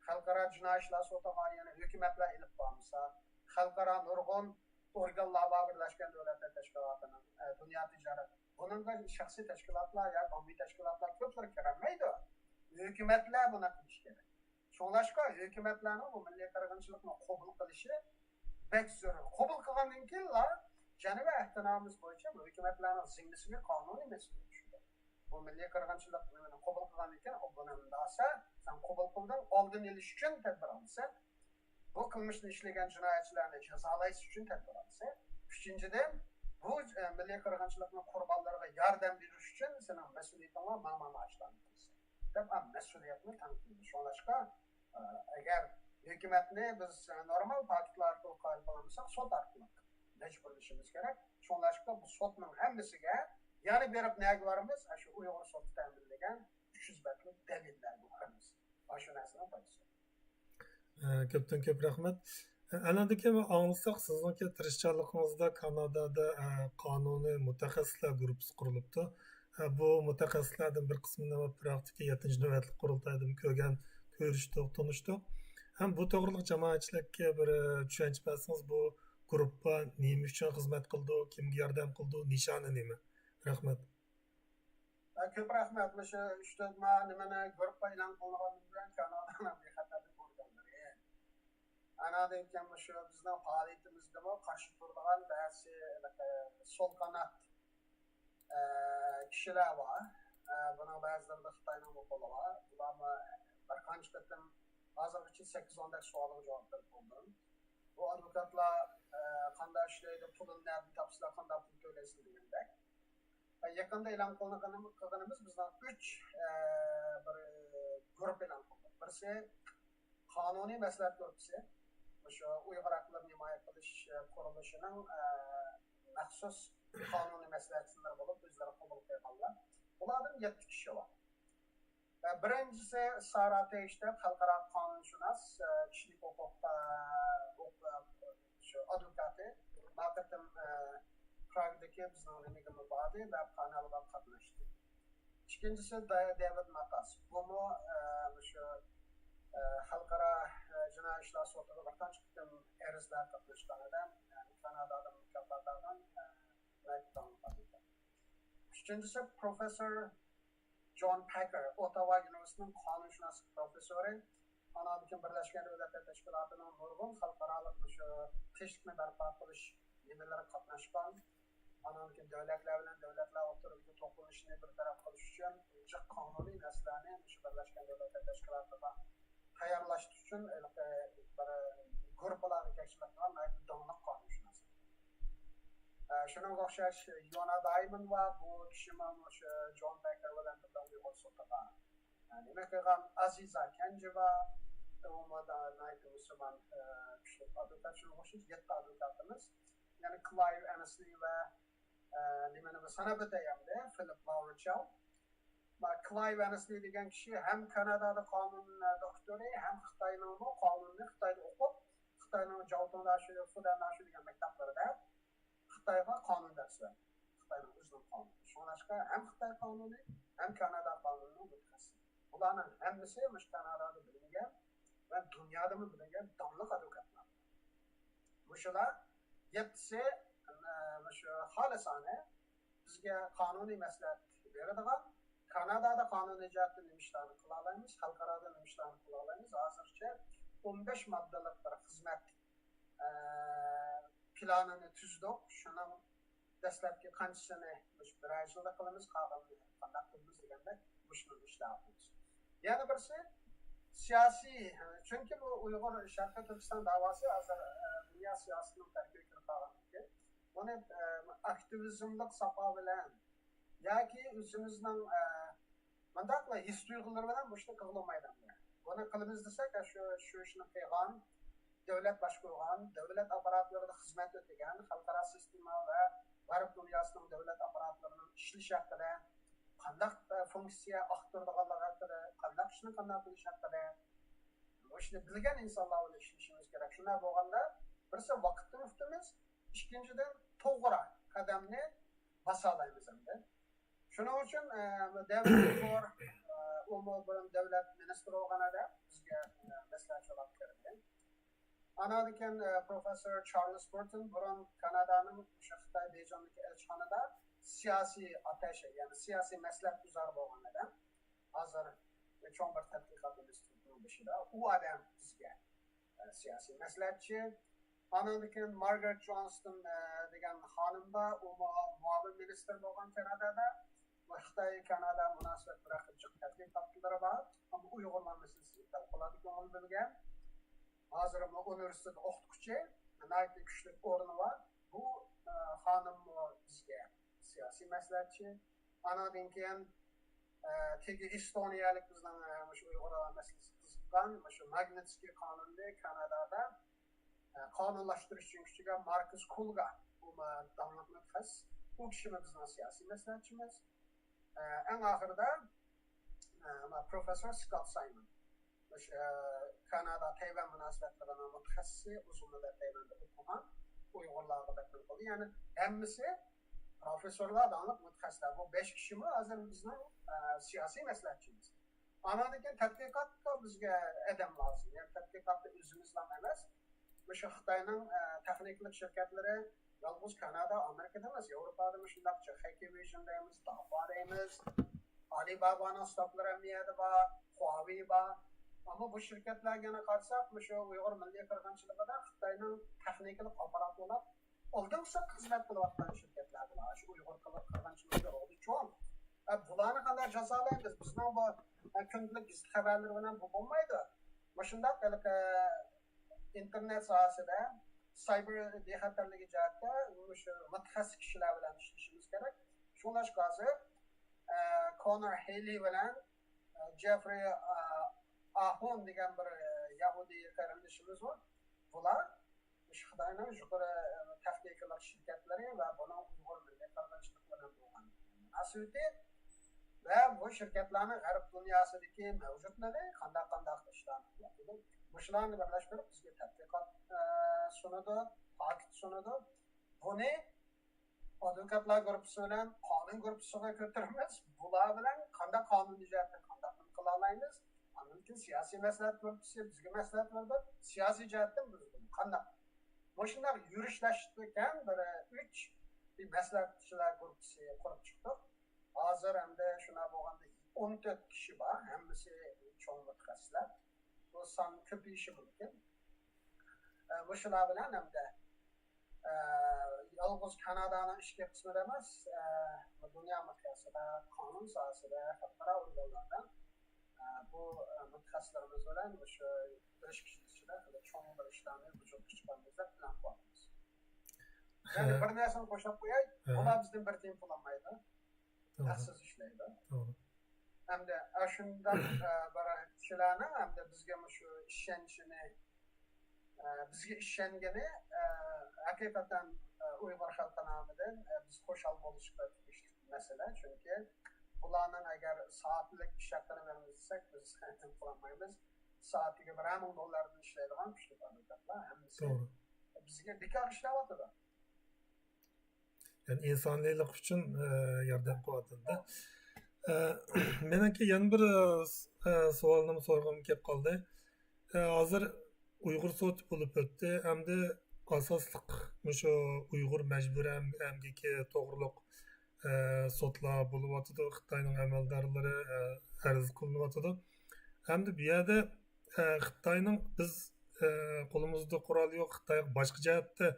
خەلقئارا جىنايى ئىشلار سوتىغا يەنە ھۆكۈمەتلەر ئېلىپ بارمىسا، خەلقئارا نۇرغۇن ئورگانلار بار، بىرلەشكەن دۆلەتلەر تەشكىلاتىنىڭ، ئە، دۇنيا تىجارەت. بۇنىڭغا شەخسىي تەشكىلاتلار ياكى ئاممىۋى تەشكىلاتلار كۆپلىرى كىرەلمەيدۇ. ھۆكۈمەتلەر بۇنى قىلىشى كېرەك. شۇڭلاشقا ھۆكۈمەتلەرنىڭ بۇ مىللىي قىرغىنچىلىقنى قوبۇل قىلىشى بەك زۆرۈر. قوبۇل قىلغاندىن كېيىنلا جەنۇبىي ئەھدىنامىمىز بويىچە بۇ ھۆكۈمەتلەرنىڭ زىممىسىگە قانۇنىي مەسئۇلىيەت چۈشىدۇ. بۇ مىللىي قىرغىنچىلىق نېمىنى قوبۇل قىلغاندىن كېيىن، ئۇ بۇنى مۇنداق دېسە، سەن قوبۇل قىلدىڭ، ئالدىنى ئېلىش ئۈچۈن تەدبىر ئالىسەن. بۇ قىلمىشنى ئىشلىگەن جىنايەتچىلەرنى جازالاش ئۈچۈن تەدبىر ئالىسەن. ئۈچىنچىدىن، بۇ، ئە، مىللىي قىرغىنچىلىقنىڭ قۇربانلىرىغا ياردەم بېرىش ئۈچۈن سېنىڭ مەسئۇلىيىتىڭ بار، مانا، مانا ئىشلارنى قىلىسەن دەپ، ئا، مەسئۇلىيەتنى تەڭ قىلىدۇ. شۇڭلاشقا، ئە، ئەگەر ھۆكۈمەتنى بىز، ئە، نورمال پاكىتلار ئارقىلىق قايىل قىلالمىساق، سوت ئارقىلىق مەجبۇرلىشىمىز كېرەك. شۇڭلاشقا بۇ سوتنىڭ ھەممىسىگە يەنە بېرىپ نەگە بارىمىز؟ ئاشۇ ئۇيغۇر سوتى تەمىنلىگەن ئۈچ يۈز بەتلىك دەلىللەرگە بارىمىز. ئاشۇ نەرسىنىڭ پايدىسى. ئە، كۆپتىن كۆپ رەھمەت. ئە، ئەنەندىكى ئاڭلىساق، سىزنىڭكى تىرىشچانلىقىڭىزدا كانادادا، ئە، قانۇنىي مۇتەخەسسىسلەر گۇرۇپپىسى قۇرۇلۇپتۇ. ئە، بۇ مۇتەخەسسىسلەردىن بىر قىسمىنى پىراغتىكى يەتتىنچى نۆۋەتلىك قۇرۇلتايدىمۇ كۆرگەن، كۆرۈشتۇق، تونۇشتۇق. ھەم بۇ توغرىلىق جامائەتچىلىككە بىر، ئە، چۈشەنچە بەرسىڭىز، بۇ گۇرۇپپا نېمە ئۈچۈن خىزمەت قىلىدۇ، كىمگە ياردەم قىلىدۇ، نىشانى نېمە؟ رەھمەت. ئە، كۆپ رەھمەت. مۇشۇ ئۈچ تۆت مانا نېمىنى گۇرۇپپا ئېلان قىلىنغاندىن بۇيان كانادانىڭ بىخەتەرلىك ئورگانلىرى، ئاناندىن كېيىن مۇشۇ بىزنىڭ پائالىيىتىمىزدىمۇ قارشى تۇرىدىغان بەزى، ئە، سول قانات، ئە، كىشىلەر بار. ئە، بۇنىڭ بەزىلىرىدە خىتاينىڭمۇ قولى بار. بۇلارمۇ بىر قانچە قېتىم، ھازىرغىچە سەككىز ئون دەك سوئالغا جاۋاب بېرىپ بولدۇم. بۇ ئادۋوكاتلار، ئە، قانداق ئىشلەيدۇ، پۇلىنى نەدىن تاپىسىلەر، قانداق پۇل تۆلەيسىلەر دېگەندەك. يېقىندا ئېلان قىلغىنىم-، قىلغىنىمىز بىزنىڭ ئۈچ، ئە، بىر گۇرۇپپا ئېلان قىلدۇق. بىرسى قانۇنىي مەسلىھەت گۇرۇپپىسى. مۇشۇ ئۇيغۇر ھەقلىرىنى ھىمايە قىلىش، ئە، قۇرۇلۇشىنىڭ، ئە، مەخسۇس قانۇنىي مەسلىھەتچىلىرى بولۇپ، ئۆزلىرى قوبۇل قىلغانلار. بۇلاردىن يەتتە كىشى بار. ئە، بىرىنچىسى سارا تېيش دەپ خەلقئارا قانۇنشۇناس، ئە، كىشىلىك ھوقۇقتا ھوقۇق، شۇ ئادۋوكاتى. ما قېتىم، ئە، پراگدىكى بىزنىڭ نېمىگىمۇ باردى ۋە پانېلغا قاتناشتى. ئىككىنچىسى دە-، دېۋىد ماتاس. بۇمۇ، ئە، مۇشۇ، ئە، خەلقئارا، ئە، جىنايى ئىشلار سوتىغا بىر قانچە قېتىم ئەرزلەر قاتناشقان ئادەم، يەنى كانادادىن مۇكاپات ئالغان، ئە، ناھايىتى داڭلىق ئادۋوكات. ئۈچىنچىسى پروفېسسور جون پەككەر، ئوتاۋا يۇنىۋېرسىتېتىنىڭ قانۇنشۇناسلىق پروفېسسورى. ئاناندىن كېيىن بىرلەشكەن دۆلەتلەر تەشكىلاتىنىڭ نۇرغۇن خەلقئارالىق مۇشۇ تىنچلىقنى بەرپا قىلىش نېمىلىرىگە قاتناشقان. ئاناندىن كېيىن دۆلەتلەر بىلەن دۆلەتلەر ئوتتۇرىدىكى توقۇنۇشنى بىر تەرەپ قىلىش ئۈچۈن جىق قانۇنىي مەسىلىلەرنى مۇشۇ بىرلەشكەن دۆلەتلەر تەشكىلاتىغا تەييارلاش ئۈچۈن ھېلىقى بىر گۇرۇپپىلارنى تەشكىللەپ قىلغان ناھايىتى داڭلىق قانۇنشۇناس. ئە، شۇنىڭغا ئوخشاش يونا دايموند بار. بۇ كىشىمۇ مۇشۇ جون پەككەر بىلەن بىللە ئۇيغۇر سوتىغا، ئە، نېمە قىلغان، ئازىزا كەنجى بار. ئۇمۇ ناھايىتى مۇسۇلمان، ئە، كۈچلۈك ئادۋوكات. شۇنىڭغا ئوخشاش يەتتە ئادۋوكاتىمىز. يەنە كلايۋ ئەنسلى ۋە، ئە، نېمىنى ساناپ ئۆتەي ئەمدى، فىلىپ لاۋرچاۋ. ما، كلايۋ ئەنسلى دېگەن كىشى ھەم كانادادا قانۇن، ئە، دوكتورى، ھەم خىتاينىڭمۇ قانۇننى خىتايدا ئوقۇپ، خىتاينىڭ جاۋتۇڭداشى، فۇدەنداشى دېگەن مەكتەپلىرىدە خىتايغا قانۇن دەرس بەردى. خىتاينىڭ ئۆزىنىڭ قانۇنى. شۇڭلاشقا ھەم خىتاي قانۇنى، ھەم كانادا قانۇنىنىڭ مۇتەخەسسىسى. بۇلارنىڭ ھەممىسى مۇشۇ كانادادا بىلىنگەن ۋە دۇنيادىمۇ بىلىنگەن داڭلىق ئادۋوكاتلار. مۇشۇلار يەتتىسى، ئە، مۇشۇ خالىسانە بىزگە قانۇنىي مەسلىھەت بېرىدىغان، كانادادا قانۇنىي جەھەتتە نېمە ئىشلارنى قىلالايمىز، خەلقئارادا نېمە ئىشلارنى قىلالايمىز، ھازىرچە ئون بەش ماددىلىق بىر خىزمەت، ئە، پىلانىنى تۈزدۇق. شۇنىڭ دەسلەپكى قانچىسىنى مۇشۇ بىرەر يىلدا قىلىمىز، قالغىنىنى قانداق قىلىمىز دېگەندەك مۇشۇنى ئىشلەۋاتىمىز. يەنە بىرسى سىياسىي، چۈنكى بۇ ئۇيغۇر شەرقىي تۈركىستان داۋاسى ھازىر، ئە، دۇنيا سىياسىتىنىڭ تەركىبىگە كىرىپ قالغاندىن كېيىن، بۇنى، ئە، ئاكتىۋىزملىق ساپا بىلەن ياكى ئۆزىمىزنىڭ، ئە، مۇنداقلا ھېس تۇيغۇلىرى بىلەن بۇ ئىشنى قىلغىلى بولمايدۇ. بۇنى قىلىمىز دېسەك، شۇ، شۇ ئىشنى قىلغان، دۆلەت باشقۇرغان، دۆلەت ئاپپاراتلىرىدا خىزمەت ئۆتىگەن، خەلقئارا سىستېما ۋە غەرب دۇنياسىنىڭ دۆلەت ئاپپاراتلىرىنىڭ ئىشلىشى ھەققىدە، قانداق، ئە، فۇنكسىيە ئاختۇرىدىغانلىقى ھەققىدە، قانداق ئىشنى قانداق قىلىش ھەققىدە، بۇ ئىشنى بىلگەن ئىنسانلار بىلەن ئىشلىشىمىز كېرەك. شۇنداق بولغاندا، بىرسى ۋاقىتنى ئۇتىمىز، ئىككىنچىدىن، توغرا قەدەمنى باسالايمىز ئەمدى. شۇنىڭ ئۈچۈن، ئە، دېۋىد گور، ئە، ئۇمۇ بۇرۇن دۆلەت مىنىستىرى بولغان ئادەم، بىزگە، ئە، مەسلىھەتچى بولۇپ كىردى. ئاناندىن كېيىن، ئە، پروفېسسور چارلىز بۇرتون، بۇرۇن كانادانىڭ مۇشۇ خىتاي بېيجىڭدىكى ئەلچىخانىدا سىياسىي ئاتاشې، يەنى سىياسىي مەسلىھەتگۈزار بولغان ئادەم. ھازىر چوڭ بىر تەتقىقات ئىنستىتۇتىنىڭ بېشىدا. ئۇ ئادەم بىزگە، ئە، سىياسىي مەسلىھەتچى. ئاناندىن كېيىن مارگارېت جونستون، ئە، دېگەن خانىم بار، ئۇمۇ مۇئاۋىن مىنىستىر بولغان كانادادا. بۇ خىتاي كانادا مۇناسىۋەت بىر جىق تەتقىقاتلىرى بار. ئەمما ئۇيغۇرلار مەسىلىسىگە پەۋقۇلئاددە كۆڭۈل بۆلگەن. ھازىر ئۇنىۋېرسىتېت ئوقۇتقۇچى، ناھايىتى كۈچلۈك ئورنى بار. بۇ، ئە، خانىممۇ بىزگە سىياسىي مەسلىھەتچى. ئاناندىن كېيىن، ئە، تېگى ئېستونىيەلىك بىزنىڭ، ئە، مۇشۇ ئۇيغۇرلار مەسىلىسىگە قىزىققان، مۇشۇ ماگنىتسكىي قانۇننى كانادادا، ئە، قانۇنلاشتۇرۇش ئۈچۈن كۈچىگە ماركۇس كولگا، بۇ ما-، داڭلىق مۇتەخەسسىس. ئۇ كىشىمۇ بىزنىڭ سىياسىي مەسلىھەتچىمىز. ئەڭ ئاخىرىدا، ئە، پروفېسسور سكوت سايمون، مۇشۇ، ئە، كانادا تەيۋەن مۇناسىۋەتلىرىنىڭ مۇتەخەسسىسى، ئۇزۇن مۇددەت تەيۋەندە ئوقۇغان، ئۇيغۇرلارغا بەك بىلىدۇ. يەنى ھەممىسى پروفېسسورلار، داڭلىق مۇتەخەسسىسلەر. بۇ بەش كىشىمۇ ھازىر بىزنىڭ، ئە، سىياسىي مەسلىھەتچىمىز. ئانىڭدىن كېيىن تەتقىقاتقا بىزگە ئادەم لازىم. يەنى تەتقىقاتتا ئۆزىمىزلا ئەمەس، مۇشۇ خىتاينىڭ، ئە، تېخنىكىلىق شىركەتلىرى يالغۇز كانادا، ئامېرىكىدا ئەمەس، ياۋروپادا مۇشۇنداق، خەيكى ۋىژن دەيمىز، داخۇا دەيمىز، ئالىبابانىڭ ستوكلىرى ھەممە يەردە بار، خۇاۋېي بار. ئەمما بۇ شىركەتلەرگە يەنە قارىساق، مۇشۇ ئۇيغۇر مىللىي قىرغىنچىلىقىدا خىتاينىڭ تېخنىكىلىق ئاپپاراتى بولاپ، ئالدىنقى ساپتا خىزمەت قىلىۋاتقان شىركەتلەر بۇلار. شۇ ئۇيغۇر قىرغىنچىلىقىدا رولى چوڭ. ئە، بۇلارنى قانداق جازالايمىز؟ بىزنىڭ بۇ، ئە، كۈندىلىك گېزىت خەۋەرلىرى بىلەن بۇ بولمايدۇ. مۇشۇنداق ھېلىقى ئىنتېرنېت ساھەسىدە سايبېر بىخەتەرلىكى جەھەتتە مۇشۇ مۇتەخەسسىس كىشىلەر بىلەن ئىشلىشىمىز كېرەك. شۇڭلاشقا ھازىر، ئە، كونور ھېيلى بىلەن، ئە، جېفرى، ئە، ئاھۇن دېگەن بىر، ئە، يەھۇدىي قېرىندىشىمىز بار. بۇلار مۇشۇ خىتاينىڭ يۇقىرى، ئە، تېخنىكىلىق شىركەتلىرى ۋە بۇنىڭ ئۇيغۇر مىللىي قىرغىنچىلىقى بىلەن بولغان مۇناسىۋىتى ۋە بۇ شىركەتلەرنىڭ غەرب دۇنياسىدىكى مەۋجۇتلۇقى، قانداق، قانداق ئىشلارنى قىلىۋاتىدۇ. مۇشۇلارنى بىرلەشتۈرۈپ بىزگە تەتقىقات، ئە، سۇنىدۇ، پاكىت سۇنىدۇ. بۇنى ئادۋوكاتلار گۇرۇپپىسى بىلەن قانۇن گۇرۇپپىسىغا كۆتۈرىمىز. بۇلار بىلەن قانداق قانۇنىي جەھەتتىن قانداق قىلالايمىز؟ ئاندىن كېيىن سىياسىي مەسلىھەت گۇرۇپپىسى بىزگە مەسلىھەت بېرىدۇ. سىياسىي جەھەتتىن بىز بۇنى قانداق؟ مۇشۇنداق يۈرۈشلەشكەن بىر ئۈچ مەسلىھەتچىلەر گۇرۇپپىسى قۇرۇپ چىقتۇق. ھازىر ئەمدى شۇنداق بولغاندا ئون تۆت كىشى بار، ھەممىسى چوڭ مۇتەخەسسىسلەر. بۇ سان كۆپىيىشى مۇمكىن. ئە، مۇشۇلار بىلەن ئەمدى، ئە، يالغۇز كانادانىڭ ئىچكى قىسمىدا ئەمەس، ئە، دۇنيا مىقياسىدا، قانۇن ساھەسىدە، خەلقئارا ئورگانلاردا، ئە، بۇ، ئە، مۇتەخەسسىسلىرىمىز بىلەن مۇشۇ بىر ئىككى يىل ئىچىدە خېلى چوڭ بىر ئىشلارنى ۋۇجۇدقا چىقىرىمىز دەپ پىلان قىلىۋاتىمىز. يەنى ھە. بىر نەرسىنى قوشۇپ قوياي، ھە. بۇلار بىزدىن بىر تىيىن پۇل ئالمايدۇ. توغرا. ھەقسىز ئىشلەيدۇ. توغرا. ئەمدى ئاشۇنداق، ئە، بىر كىشىلەرنىڭ ئەمدى بىزگە مۇشۇ ئىشەنچىنى، ئە، بىزگە ئىشەنگىنى، ئە، ھەقىقەتەن، ئە، ئۇيغۇر خەلقى نامىدىن، ئە، بىز خۇشال بولۇشقا تېگىشلىك مەسىلە. چۈنكى بۇلارنىڭ ئەگەر سائەتلىك ئىش ھەققىنى بېرىمىز دېسەك، بىز قىلالمايمىز. سائىتىگە بىرەر مىڭ دوللاردىن ئىشلەيدىغان كۈچلۈك ئادۋوكاتلار ھەممىسى توغرا. بىزگە بىكار ئىشلەۋاتىدۇ. يەنى ئىنسانىيلىق ئۈچۈن، ئە، ياردەم قىلىۋاتىدۇ. ئە، مېنىڭكى يەنە بىر، ئە، سوئالنىمۇ سورىغۇم كېلىپ قالدى. ئە، ھازىر ئۇيغۇر سوتى بولۇپ ئۆتتى. ئەمدى ئاساسلىق مۇشۇ ئۇيغۇر مەجبۇرىي ئەم-، ئەمگىكى توغرۇلۇق، ئە، سوتلار بولۇۋاتىدۇ. خىتاينىڭ ئەمەلدارلىرى، ئە، ئەرز قىلىنىۋاتىدۇ. ئەمدى بۇ يەردە، ئە، خىتاينىڭ بىز، ئە، قولىمىزدا قورال يوق، خىتايغا باشقا جەھەتتە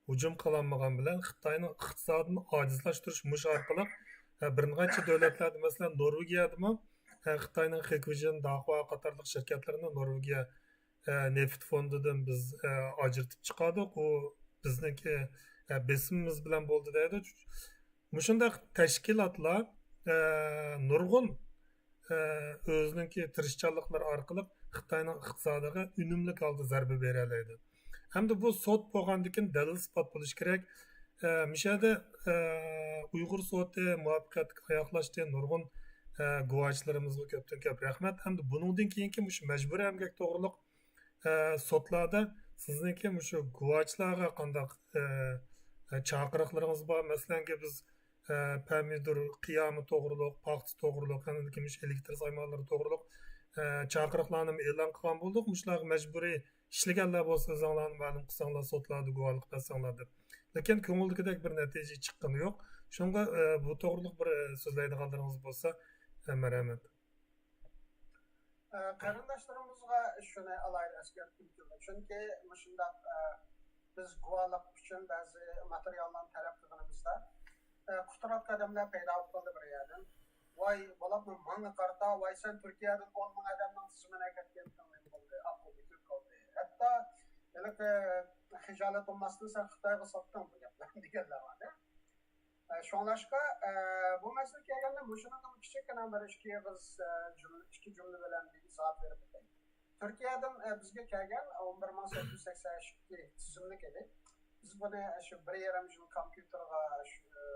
ھۇجۇم قىلالمىغان بىلەن خىتاينىڭ ئىقتىسادىنى ئاجىزلاشتۇرۇش مۇشۇ ئارقىلىق، ئە، بىر نەچچە دۆلەتلەردە، مەسىلەن، نورۋېگىيەدىمۇ، ئە، خىتاينىڭ خېكۋىژن، داخۇا قاتارلىق شىركەتلىرىنى نورۋېگىيە، ئە، نېفىت فوندىدىن بىز، ئە، ئاجرىتىپ چىقاردۇق. ئۇ بىزنىڭكى، ئە، بېسىمىمىز بىلەن بولدى دەيدۇ. مۇشۇنداق تەشكىلاتلار، ئە، نۇرغۇن ئە، ئۆزىنىڭكى تىرىشچانلىقلىرى ئارقىلىق خىتاينىڭ ئىقتىسادىغا ئۈنۈملۈك ھالدا زەربە بېرەلەيدۇ. ھەمدە بۇ سوت بولغاندىن كېيىن دەلىل-ئىسپات بولۇشى كېرەك. ئە، مۇشۇ يەردە، ئە، ئۇيغۇر سوتى مۇۋەپپەقىيەتلىك ئاياغلاشتى. نۇرغۇن، ئە، گۇۋاھچىلىرىمىزغا كۆپتىن كۆپ رەھمەت. ھەمدە بۇنىڭدىن كېيىنكى مۇشۇ مەجبۇرىي ئەمگەك توغرۇلۇق، ئە، سوتلاردا سىزنىڭكى مۇشۇ گۇۋاھچىلارغا قانداق، ئە، ئە، چاقىرىقلىرىڭىز بار؟ مەسىلەنكى بىز ئە، پەمىدۇر قىيامى توغرۇلۇق، پاختا توغرۇلۇق، ئاندىن كېيىن مۇشۇ ئېلېكتر سايمانلىرى توغرۇلۇق، ئە، چاقىرىقلارنىمۇ ئېلان قىلغان بولدۇق. مۇشۇلارغا مەجبۇرىي ئىشلىگەنلەر بولسا، ئۆزۈڭلارنى مەلۇم قىلساڭلار، سوتلاردا گۇۋاھلىق بەرسەڭلار دەپ. لېكىن كۆڭۈلدىكىدەك بىر نەتىجە چىققىنى يوق. شۇڭا، ئە، بۇ توغرۇلۇق بىر، ئە، سۆزلەيدىغانلىرىڭىز بولسا، ئە، مەرھەمەت. ئە، قېرىنداشلىرىمىزغا شۇنى ئالاھىدە ئەسكەرتكۈم كېلىدۇ. چۈنكى مۇشۇنداق، ئە، بىز گۇۋاھلىق ئۈچۈن بەزى ماتېرىياللارنى تەلەپ قىلغىنىمىزدا، ئە، قۇتراتقۇ ئادەملەر پەيدا بولۇپ قالدى بىر يەردىن. ۋاي، بولۇپمۇ ماڭا قارىتا، ۋاي، سەن تۈركىيەدىن ئون مىڭ ئادەمنىڭ تىزىمىنى ئەكەتكەنتىڭ، نېمە بولدى، ئاققۇ بېكىپ قالدى. ھەتتا ھېلىقى خىجالەت بولماستىن سەن خىتايغا ساتتىڭ بۇ گەپلەرنى دېگەنلەر بار. ئە، شۇڭلاشقا، ئە، بۇ مەسىلىگە كەلگەندە، مۇشۇنىڭدىن كىچىككىنە بىر ئىككى ئېغىز، ئە، جۈملە، ئىككى جۈملە بىلەن بىر ئىزاھات بېرىپ ئۆتەي. تۈركىيەدىن، ئە، بىزگە كەلگەن ئون بىر مىڭ سەككىز يۈز سەكسەن ئىككى تىزىملىك ئىدى. بىز بۇنى شۇ بىر يېرىم يىل كومپيۇتېرغا شۇ، ئە،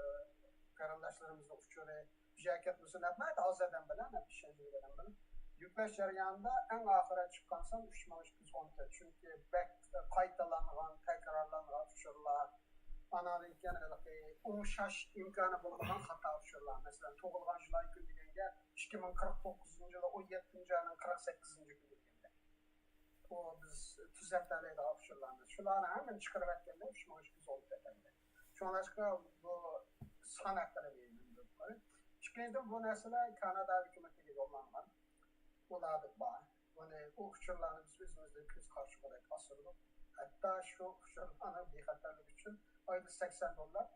قېرىنداشلىرىمىزنىڭ ئۇچۇرى بىر يەرگە كەتمىسۇن دەپ، ناھايىتى ئاز ئادەم بىلەن، ھەم ئىشەنچلىك ئادەم بىلەن يۈكلەش جەريانىدا ئەڭ ئاخىرى چىققان سان ئۈچ مىڭ ئىككى يۈز ئون تۆت. چۈنكى بەك قايتىلانغان، تەكرارلانغان ئۇچۇرلار، ئاناندىن كېيىن ھېلىقى ئوڭشاش ئىمكانى بولمىغان خاتا ئۇچۇرلار، مەسىلەن، تۇغۇلغان جۇلاي كۈنى دېگەنگە ئىككى مىڭ قىرىق توققۇزىنچى يىلى ئون يەتتىنچى ئاينىڭ قىرىق سەككىزىنچى كۈنى دېگەندەك. بۇ بىز تۈزەتەلەيدىغان ئۇچۇرلارنى، شۇلارنى ھەممىنى چىقىرىۋەتكەندە ئۈچ مىڭ ئىككى يۈز ئون تۆت. شۇڭلاشقا بۇ سان ھەققىدە مەلۇم. ئىككىنچىدىن، بۇ نەرسىلەر كانادا ھۆكۈمىتىگە يوللانغان، ئۇلاردا بار. بۇنى، ئۇ ئۇچۇرلارنى بىز ئۆزىمىزدىن كۆز قارىچۇقىدەك ئاسرىدۇق. ھەتتا شۇ ئۇچۇرلارنىڭ بىخەتەرلىكى ئۈچۈن ئايدا سەكسەن دوللار،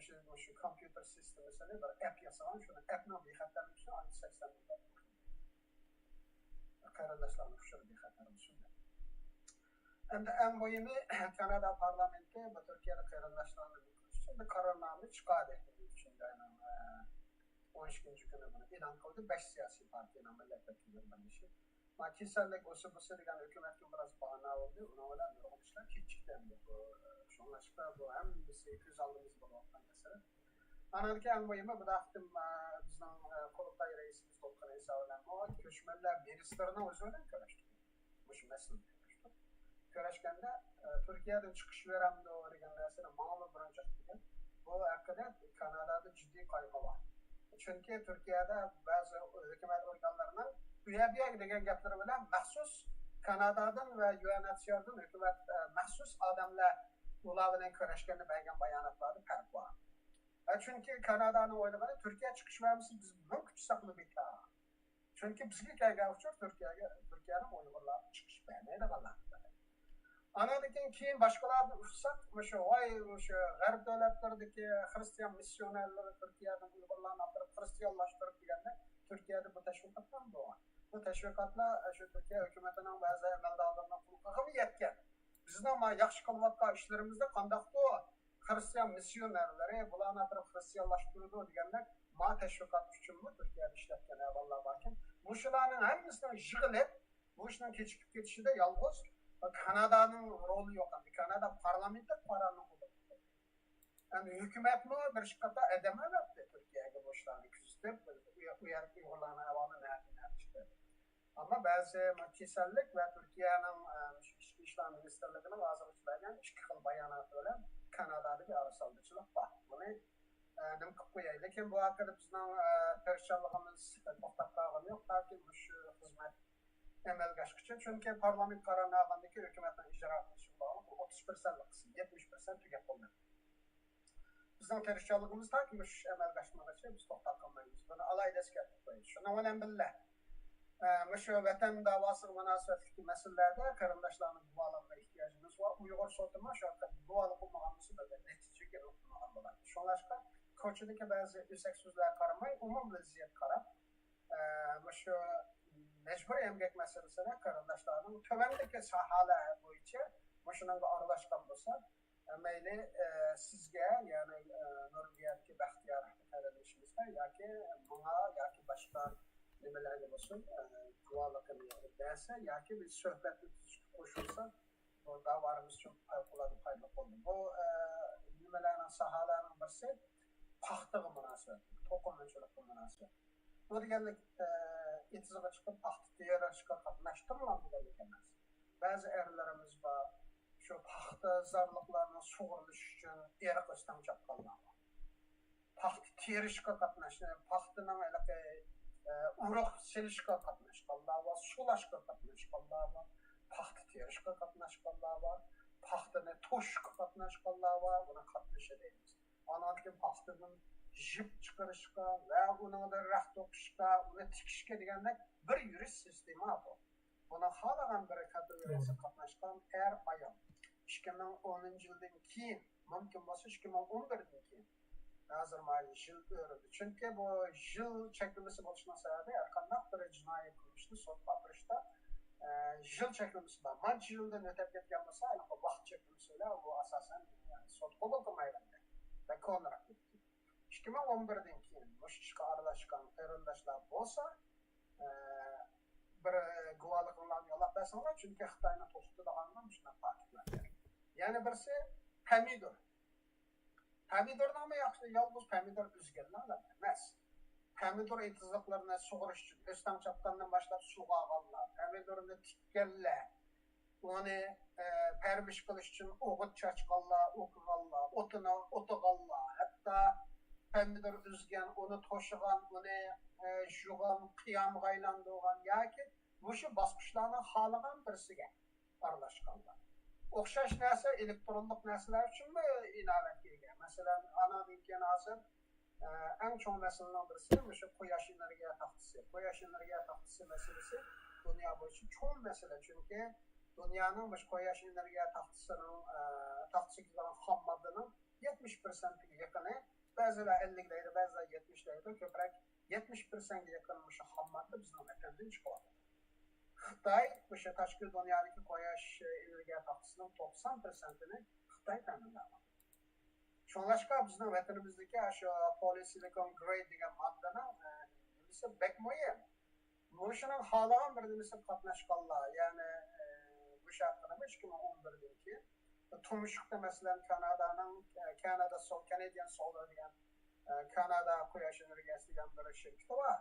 شۇ، شۇ كومپيۇتېر سىستېمىسىنى بىر ئەپ ياسىغان، شۇنىڭ ئەپنىڭ بىخەتەرلىكى ئۈچۈن ئايدا سەكسەن دوللار قېرىنداشلارنىڭ ئۇچۇرى بىخەتەر بولسۇن دەپ. ئەمدى ئەڭ مۇھىمى، كانادا پارلامېنتى بۇ تۈركىيەدە قېرىنداشلارنى ئۈچۈن بىر قارارنامە چىقاردى. ئۈچىنچى ئاينىڭ، ئە، ئون ئىككىنچى كۈنى بۇنى ئېلان قىلدى. بەش سىياسىي پارتىيەنىڭ مىللەت ۋەكىللىرى بىرلىشىپ. ما كېسەللىك ئۇسى بۇسى دېگەن ھۆكۈمەتكە بىراز باھانە بولدى. ئۇنىڭ بىلەن نۇرغۇن ئىشلار كېچىكتى ئەمدى. بۇ، ئە، شۇڭلاشقا بۇ ھەممىسى كۆز ئالدىمىزدا بولۇۋاتقان مەسىلە. ئانىڭدىكى ئەڭ مۇھىمى، بۇ قېتىم، ئە، بىزنىڭ، ئە، قۇرۇلتاي رەئىسىمىز تولقۇن ئەيسا بىلەنمۇ كۆچمەنلەر مىنىستىرىنىڭ ئۆزى بىلەن كۆرۈشتۇق. مۇشۇ مەسىلىنى كۆرۈشتۇق. كۆرۈشكەندە، ئە، تۈركىيەدىن چىقىش بېرەمدۇ دېگەن نەرسىنى ماڭىمۇ بىرىنچى قىلدى. بۇ ھەققىدە كانادادا جىددىي قايغۇ بار. چۈنكى تۈركىيەدە بەزى ھۆكۈمەت ئورگانلىرىنىڭ ئۇ يەر بۇ يەرگە دېگەن گەپلىرى بىلەن مەخسۇس كانادادىن ۋە يۇ ئېن ئېچ سى ئاردىن ھۆكۈمەت، ئە، مەخسۇس ئادەملەر ئۇلار بىلەن كۆرۈشكەندە بەرگەن باياناتلاردا پەرق بار. ئە، چۈنكى كانادانىڭ ئويلىغىنى، تۈركىيە چىقىش بەرمىسە، بىز مىڭ كۈتسەكمۇ بىكار. چۈنكى بىزگە كەلگەن ئۇچۇر تۈركىيەگە، تۈركىيەنىڭ ئۇيغۇرلارغا چىقىش بەرمەيدىغانلار. ئانىڭدىن كېيىن، كېيىن باشقىلاردىن ئۇقساق، مۇشۇ، ۋاي، مۇشۇ غەرب دۆلەتلىرىدىكى خىرىستىيان مىسسىيونېرلىرى تۈركىيەدىن ئۇيغۇرلارنى ئاپىرىپ خىرىستىيانلاشتۇرۇپ دېگەندە، تۈركىيەدە بۇ تەشۋىقاتلار بولغان. بۇ تەشۋىقاتلار، ئە، شۇ تۈركىيە ھۆكۈمىتىنىڭ بەزى ئەمەلدارلىرىنىڭ قۇلىقىغىمۇ يەتكەن. بىزنىڭ ما ياخشى قىلىۋاتقان ئىشلىرىمىزدا قانداقتۇ خىرىستىيان مىسسىيونېرلىرى بۇلارنى ئاپىرىپ خىرىستىيانلاشتۇرىدۇ دېگەندەك، ما تەشۋىقات ئۈچۈنمۇ تۈركىيەدە ئىشلەتكەن ئەھۋاللار باركەن. مۇشۇلارنىڭ ھەممىسىنى يىغىلىپ، بۇ ئىشنىڭ كېچىكىپ كېتىشىدە يالغۇز كانادانىڭ رولى يوق ئەمدى. كانادا پارلامېنتى قارارنى قوبۇل قىلدى. ئەمدى ھۆكۈمەتمۇ بىر ئىككى قاتار ئادەم ئەۋەتتى تۈركىيەگە، بۇ ئىشلارنى كۆزىتىپ، ئۇ يەر، ئۇ يەردىكى ئۇيغۇرلارنىڭ ئەھۋالى نەدە، نەدە چىقتى. ئەمما بەزى كېسەللىك ۋە تۈركىيەنىڭ، ئە، ئىچكى ئىشلار مىنىستىرلىكىنىڭ ھازىرغىچە بەرگەن ئىككى خىل باياناتى بىلەن كانادادىكى ئارىسالدىچىلىق بار. بۇنى، ئە، نېمە قىلىپ قوياي؟ لېكىن بۇ ھەققىدە بىزنىڭ، ئە، تىرىشچانلىقىمىز توختاپ قالغىنى يوق، تاكى مۇشۇ خىزمەت ئەمەلگە ئاشقۇچە. چۈنكى پارلامېنت قارارنى ئالغاندىن كېيىن ھۆكۈمەتنىڭ ئىجرا قىلىشىغا باغلىق، ئوتتۇز پىرسەنتلىق قىسىم، يەتمىش پىرسەنت تۈگەپ بولدى. بىزنىڭ تىرىشچانلىقىمىز تاكى مۇشۇ ئىش ئەمەلگە ئاشمىغىچە بىز توختاپ قالمايمىز. بۇنى ئالاھىدە ئەسكەرتىپ قويايلى. شۇنىڭ بىلەن بىللە، ئە، مۇشۇ ۋەتەن داۋاسىغا مۇناسىۋەتلىك مەسىلىلەردە قېرىنداشلارنىڭ گۇۋاھلىقىغا ئېھتىياجىمىز بار. ئۇيغۇر سوتىمۇ شۇ ھەقتە گۇۋاھلىق قىلمىغان بولسا، بىر نەتىجىگە ئېلىپ قىلمىغان بولاتتى. شۇڭلاشقا كوچىدىكى بەزى ئۆسەك سۆزلەرگە قارىماي، ئومۇمىي ۋەزىيەتكە قاراپ، ئە، مۇشۇ مەجبۇرىي ئەمگەك مەسىلىسىدە قېرىنداشلارنىڭ تۆۋەندىكى ساھەلەر بويىچە مۇشۇنىڭغا ئارىلاشقان بولسا، مەيلى، ئە، سىزگە، يەنى، ئە، نورۋېگىيەدىكى بەختىيار قېرىندىشىمىزغا ياكى ماڭا ياكى باشقا نېمىلەرگە بولسۇن، ئە، گۇۋاھلىقىنى بەرسە ياكى بىز سۆھبەتنى تۈزۈشكە قوشۇلسا، بۇ داۋالىرىمىز ئۈچۈن پەۋقۇلئاددە پايدىلىق بولدى. بۇ، ئە، نېمىلەرنىڭ، ساھەلەرنىڭ بىرسى پاختىغا مۇناسىۋەتلىك، توقۇمىچىلىققا مۇناسىۋەتلىك. بۇ دېگەنلىك، ئە، ئېتىزغا چىقىپ پاختا تېرىشقا قاتناشتىملا دېگەنلىك ئەمەس. بەزى ئەرلىرىمىز بار، شۇ پاختا زارلىقلارنى سۇغۇرۇش ئۈچۈن ئېرىق ئۆستەڭ چاپقانلار بار. پاختا تېرىشقا قاتناش-، پاختىنىڭ ھېلىقى، ئە، ئۇرۇق سېلىشقا قاتناشقانلار بار، سۇلاشقا قاتناشقانلار بار، پاختا تېرىشقا قاتناشقانلار بار، پاختىنى توشۇشقا قاتناشقانلار بار، بۇنى قاتنىشى دەيمىز. ئانان كېيىن پاختىدىن يىپ چىقىرىشقا ۋە ئۇنىڭدىن رەخت توقۇشقا، ئۇنى تىكىشكە دېگەندەك بىر يۈرۈش سىستېما بۇ. بۇنى خالىغان بىر كاتېگورىيەسىگە قاتناشقان ئەر، ئايال. ئىككى مىڭ ئونىنچى يىلدىن كېيىن، مۇمكىن بولسا ئىككى مىڭ ئون بىردىن كېيىن، ھازىر مانا يىل ئۆرۈلدى. چۈنكى بۇ يىل چەكلىمىسى بولۇشىنىڭ سەۋەبى، ھەر قانداق بىر جىنايى قىلمىشنى سوتقا ئاپىرىشتا، ئە، يىل چەكلىمىسى بار. مانچە يىلدىن ئۆتۈپ كەتكەن بولسا، ھېلىقى ۋاقىت چەكلىمىسى بىلەن ئۇ ئاساسەن، ئە، سوت قوبۇل قىلمايدۇ. بەك كونىراق كېتىپتۇ. ئىككى مىڭ ئون بىردىن كېيىن مۇشۇ ئىشقا ئارىلاشقان قېرىنداشلار بولسا، ئە، بىر گۇۋاھلىقىڭلارنى يوللاپ بەرسەڭلار، چۈنكى خىتاينى توختىتىدىغانلار مۇشۇنداق پاكىتلار. يەنە بىرسى پەمىدۇر. پەمىدۇرنىڭمۇ ياخشى، يالغۇز پەمىدۇر ئۈزگەنلەر ئەمەس. پەمىدۇر ئېتىزلىقلىرىنى سۇغۇرۇش ئۈچۈن ئۆستەڭ چاپقاندىن باشلاپ سۇغارغانلار، پەمىدۇرنى تىككەنلەر، ئۇنى، ئە، پەرۋىش قىلىش ئۈچۈن ئوغۇت چاچقانلار، ئوكۇغانلار، ئوتىنى ئوتىغانلار، ھەتتا پەمىدۇر ئۈزگەن، ئۇنى توشىغان، ئۇنى، ئە، يۇغان، قىيامغا ئايلاندۇرغان ياكى مۇشۇ باسقۇچلارنىڭ خالىغان بىرسىگە ئارىلاشقانلار. ئوخشاش نەرسە ئېلېكترونلۇق نەرسىلەر ئۈچۈنمۇ ئىناۋەتكە ئىگە. مەسىلەن، ئانىڭدىن كېيىن ھازىر، ئە، ئەڭ چوڭ مەسىلىنىڭ بىرسى مۇشۇ قۇياش ئېنېرگىيە تاختىسى. قۇياش ئېنېرگىيە تاختىسى مەسىلىسى دۇنيا بويىچە چوڭ مەسىلە، چۈنكى دۇنيانىڭ مۇشۇ قۇياش ئېنېرگىيە تاختىسىنىڭ، ئە، تاختىسىغا كېتىدىغان خام ماددىنىڭ يەتمىش پىرسەنتىگە يېقىنى، بەزىلەر ئەللىك دەيدۇ، بەزىلەر يەتمىش دەيدۇ، كۆپرەك يەتمىش پىرسەنتكە يېقىن مۇشۇ خام ماددا بىزنىڭ ۋەتەندىن چىقىۋاتىدۇ. خىتاي مۇشۇ تاشقى دۇنيادىكى قۇياش ئېنېرگىيە تاختىسىنىڭ توقسان پىرسەنتىنى خىتاي تەمىنلەۋاتىدۇ. شۇڭلاشقا بىزنىڭ ۋەتىنىمىزدىكى شۇ پولىسىلىكون گرېيد دېگەن ماددىنىڭ، ئە، نېمىسى بەك مۇھىم. مۇشۇنىڭ خالىغان بىر نېمىسىگە قاتناشقانلار، يەنى، ئە، مۇشۇ ھەقتە ئىككى مىڭ ئون بىردىن كېيىن تۇمشۇقتا، مەسىلەن، كانادانىڭ، ئە، كانادا سول، كانادىيەن سولار دېگەن، ئە، كانادا قۇياش ئېنېرگىيەسى دېگەن بىر شىركىتى بار.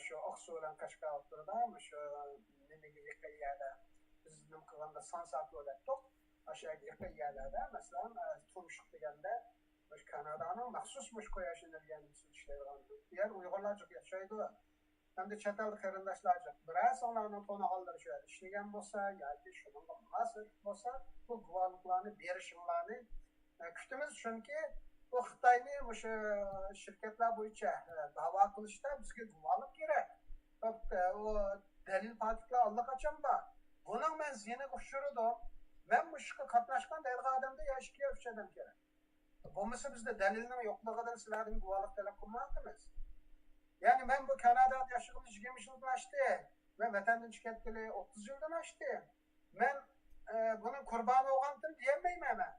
شۇ ئاقسۇ بىلەن قەشقەر ئوتتۇرىدا، مۇشۇ نېمىگە يېقىن يەردە، بىز نېمە قىلغاندا سانساكو دەپتۇق. ئاشۇ يەرگە يېقىن يەرلەردە، مەسىلەن، ئە، تۇمشۇق دېگەندە، مۇشۇ كانادانىڭ مەخسۇس مۇشۇ قۇياش ئېنېرگىيەسى ئىشلەيدىغان بۇ يەر ئۇيغۇرلار جىق ياشايدۇ. ئەمدى چەت ئەلدە قېرىنداشلار جىق. بىرەرسىڭلارنىڭ تونۇغانلىرى شۇ يەردە ئىشلىگەن بولسا ياكى شۇنىڭغا مۇناسىۋەتلىك بولسا، بۇ گۇۋاھلىقلارنى بېرىشىڭلارنى، ئە، كۈتىمىز. چۈنكى بۇ خىتاينى مۇشۇ شىركەتلەر بويىچە، ئە، دەۋا قىلىشتا بىزگە گۇۋاھلىق كېرەك. ئە، ئۇ دەلىل پاكىتلار ئاللىقاچان بار. بۇنىڭ مەن زىيىنىغا ئۇچرىدىم. مەن مۇشۇ ئىشقا قاتناشقان دەيدىغان ئادەمدە يا ئىككى يا ئۈچ ئادەم كېرەك. بولمىسا بىزدە دەلىلنىڭ يوقلۇقىدىن سىلەردىن گۇۋاھلىق تەلەپ قىلمايۋاتىمىز. يەنى مەن بۇ كانادادا ياشىغىلى يىگىرمە يىلدىن ئاشتى. مەن ۋەتەندىن چىقىپ كەتكىلى ئوتتۇز يىلدىن ئاشتى. مەن، ئە، بۇنىڭ قۇربانى بولغانتىم دېيەلمەيمەن مەن.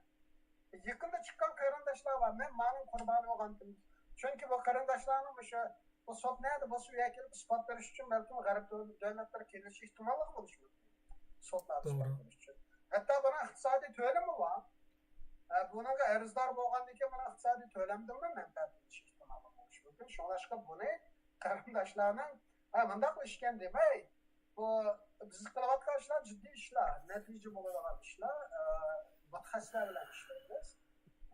يېقىندا چىققان قېرىنداشلار بار. مەن مانىڭ قۇربانى بولغانتىم. چۈنكى بۇ قېرىنداشلارنىڭ مۇشۇ، بۇ سوت نەدە بولسا، ئۇ يەرگە كېلىپ ئىسپات بېرىش ئۈچۈن بەلكىم غەرب دۆ-، دۆلەتلىرى كېلىشى ئېھتىماللىقى بولۇشى مۇمكىن. سوتلاردا توغرا. ئىسپات بېرىش ئۈچۈن. ھەتتا بۇنىڭ ئىقتىسادىي تۆلىمى بار. ئە، بۇنىڭغا ئەرزدار بولغاندىن كېيىن بۇنىڭ ئىقتىسادىي تۆلەمدىنمۇ مەنپەئەتلىنىشى ئېھتىماللىق بولۇشى مۇمكىن. شۇڭلاشقا بۇنى قېرىنداشلارنىڭ، ھە، مۇنداق ئىشكەن دېمەي، بۇ بىز قىلىۋاتقان ئىشلار جىددىي ئىشلار، نەتىجە بولىدىغان ئىشلار، ئە، مۇتەخەسسىسلەر بىلەن ئىشلەيمىز.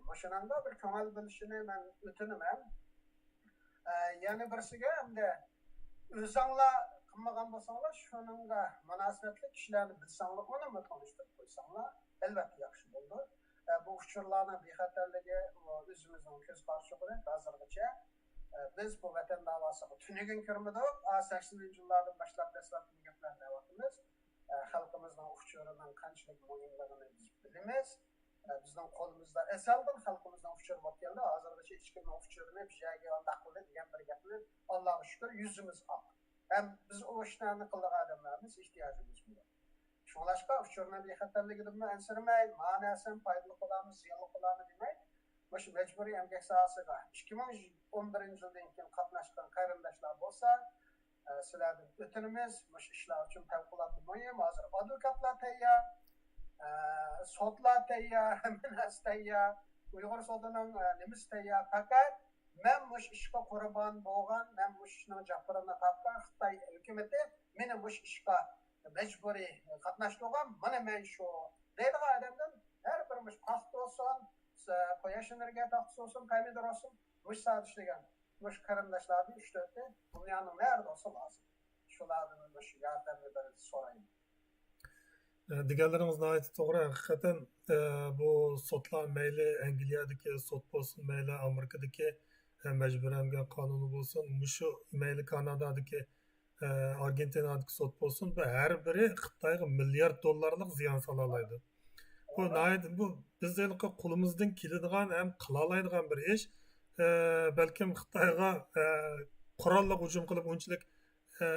مۇشۇنىڭغا بىر كۆڭۈل بۆلۈشىنى مەن ئۆتۈنىمەن. ئە، يەنە بىرسىگە، ئەمدى ئۆزۈڭلار قىلمىغان بولساڭلار، شۇنىڭغا مۇناسىۋەتلىك كىشىلەرنى بىلسەڭلار، ئۇنىمۇ تونۇشتۇرۇپ قويساڭلار، ئەلۋەتتە ياخشى بولىدۇ. ئە، بۇ ئۇچۇرلارنىڭ بىخەتەرلىكى، ئۇ ئۆزىمىزنىڭ كۆز قارىچۇقىدەك ھازىرغىچە، ئە، بىز بۇ ۋەتەن داۋاسىغا تۈنۈگۈن كىرمىدۇق. ئا، سەكسىنىنچى يىللاردىن باشلاپ دەسلەپتىن گەپلەرنى دەۋاتىمىز. ئە، خەلقىمىزنىڭ ئۇچۇرىنىڭ قانچىلىك مۇھىملىقىنى بىز بىلىمىز. ئە، بىزنىڭ قولىمىزدا ئەزەلدىن خەلقىمىزنىڭ ئۇچۇرى بولۇپ كەلدى. ھازىرغىچە ھېچكىمنىڭ ئۇچۇرىنى بىر يەرگە ئانداق قىلدى دېگەن بىر گەپنى، ئاللاغا شۈكۈر، يۈزىمىز ئاق. ھەم بىز ئۇ ئىشلارنى قىلىدىغان ئادەملەرمىز، ئېھتىياجىمىز بار. شۇڭلاشقا ئۇچۇرنىڭ بىخەتەرلىكىدىنمۇ ئەنسىرىمەي، ما نەرسەم پايدىلىق بولامۇ، زىيانلىق بولامۇ دېمەي، مۇشۇ مەجبۇرىي ئەمگەك ساھەسىگە ئىككى مىڭ ئون بىرىنچى يىلدىن كېيىن قاتناشقان قېرىنداشلار بولسا، ئە، سىلەردىن ئۆتۈنىمىز، مۇشۇ ئىشلار ئۈچۈن پەۋقۇلئاددە مۇھىم. ھازىر ئادۋوكاتلار تەييار، ئە، سوتلار تەييار، ھەممە نەرسە تەييار. ئۇيغۇر سوتىنىڭ، ئە، نېمىسى تەييار. پەقەت مەن مۇشۇ ئىشقا قۇربان بولغان، مەن مۇشۇ ئىشنىڭ جاپىرىنى تارتقان خىتاي ھۆكۈمىتى مېنى مۇشۇ ئىشقا مەجبۇرىي قاتناشتۇرغان، مانا مەن شۇ دەيدىغان ئادەمدىن ھەر بىر مۇشۇ تاختا بولسۇن، قۇياش ئېنېرگىيە تاختىسى بولسۇن، پەمىدۇر بولسۇن، مۇشۇ ساھەدە ئىشلىگەن مۇشۇ قېرىنداشلاردىن ئۈچ تۆتى دۇنيانىڭ نەرىدە بولسا لازىم. شۇلاردىن مۇشۇ ياردەمنى بېرىشنى سورايمەن. ئە، دېگەنلىرىڭىز ناھايىتى توغرا. ھەقىقەتەن، ئە، بۇ سوتلار مەيلى ئەنگلىيەدىكى سوت بولسۇن، مەيلى ئامېرىكىدىكى، ئە، مەجبۇرىي ئەمگەك قانۇنى بولسۇن، مۇشۇ مەيلى كانادادىكى، ئە، ئارگېنتىنادىكى سوت بولسۇن، بۇ ھەر بىرى خىتايغا مىليارد دوللارلىق زىيان سالالايدۇ. بۇ ناھايىتى، بۇ بىز ھېلىقى قولىمىزدىن كېلىدىغان ھەم قىلالايدىغان بىر ئىش. ئە، بەلكىم خىتايغا، ئە، قوراللىق ھۇجۇم قىلىپ ئۇنچىلىك، ئە،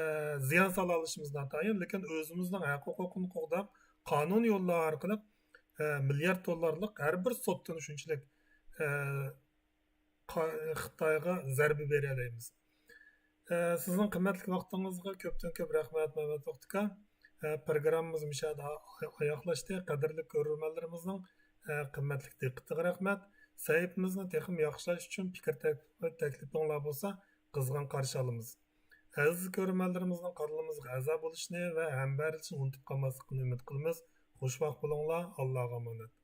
زىيان سالالىشىمىز ناتايىن، لېكىن ئۆزىمىزنىڭ ھەق ھوقۇقىنى قوغداپ، قانۇن يوللار ئارقىلىق، ئە، مىليارد دوللارلىق ھەر بىر سوتتىن شۇنچىلىك، ئە، قا-، خىتايغا زەربە بېرەلەيمىز. ئە، سىزنىڭ قىممەتلىك ۋاقتىڭىزغا كۆپتىن كۆپ رەھمەت، مەمەت ئاكا. ئە، پروگراممىمىز مۇشۇ يەردە ئا-، ئاياغلاشتى. قەدىرلىك كۆرۈرمەنلىرىمىزنىڭ، ئە، قىممەتلىك دىققىتىگە رەھمەت. سەھىپىمىزنى تېخىمۇ ياخشىلاش ئۈچۈن پىكىر تەكلىپ-، تەكلىپىڭلار بولسا قىزغىن قارشى ئالىمىز. ئەزىز كۆرۈرمەنلىرىمىزنىڭ قانىلىمىزغا ئەزا بولۇشنى ۋە ھەمبەھىرلىشىنى ئۇنتۇپ قالماسلىقىنى ئۈمىد قىلىمىز. خۇش ۋاقىت بولۇڭلار. ئاللاغا ئامانەت.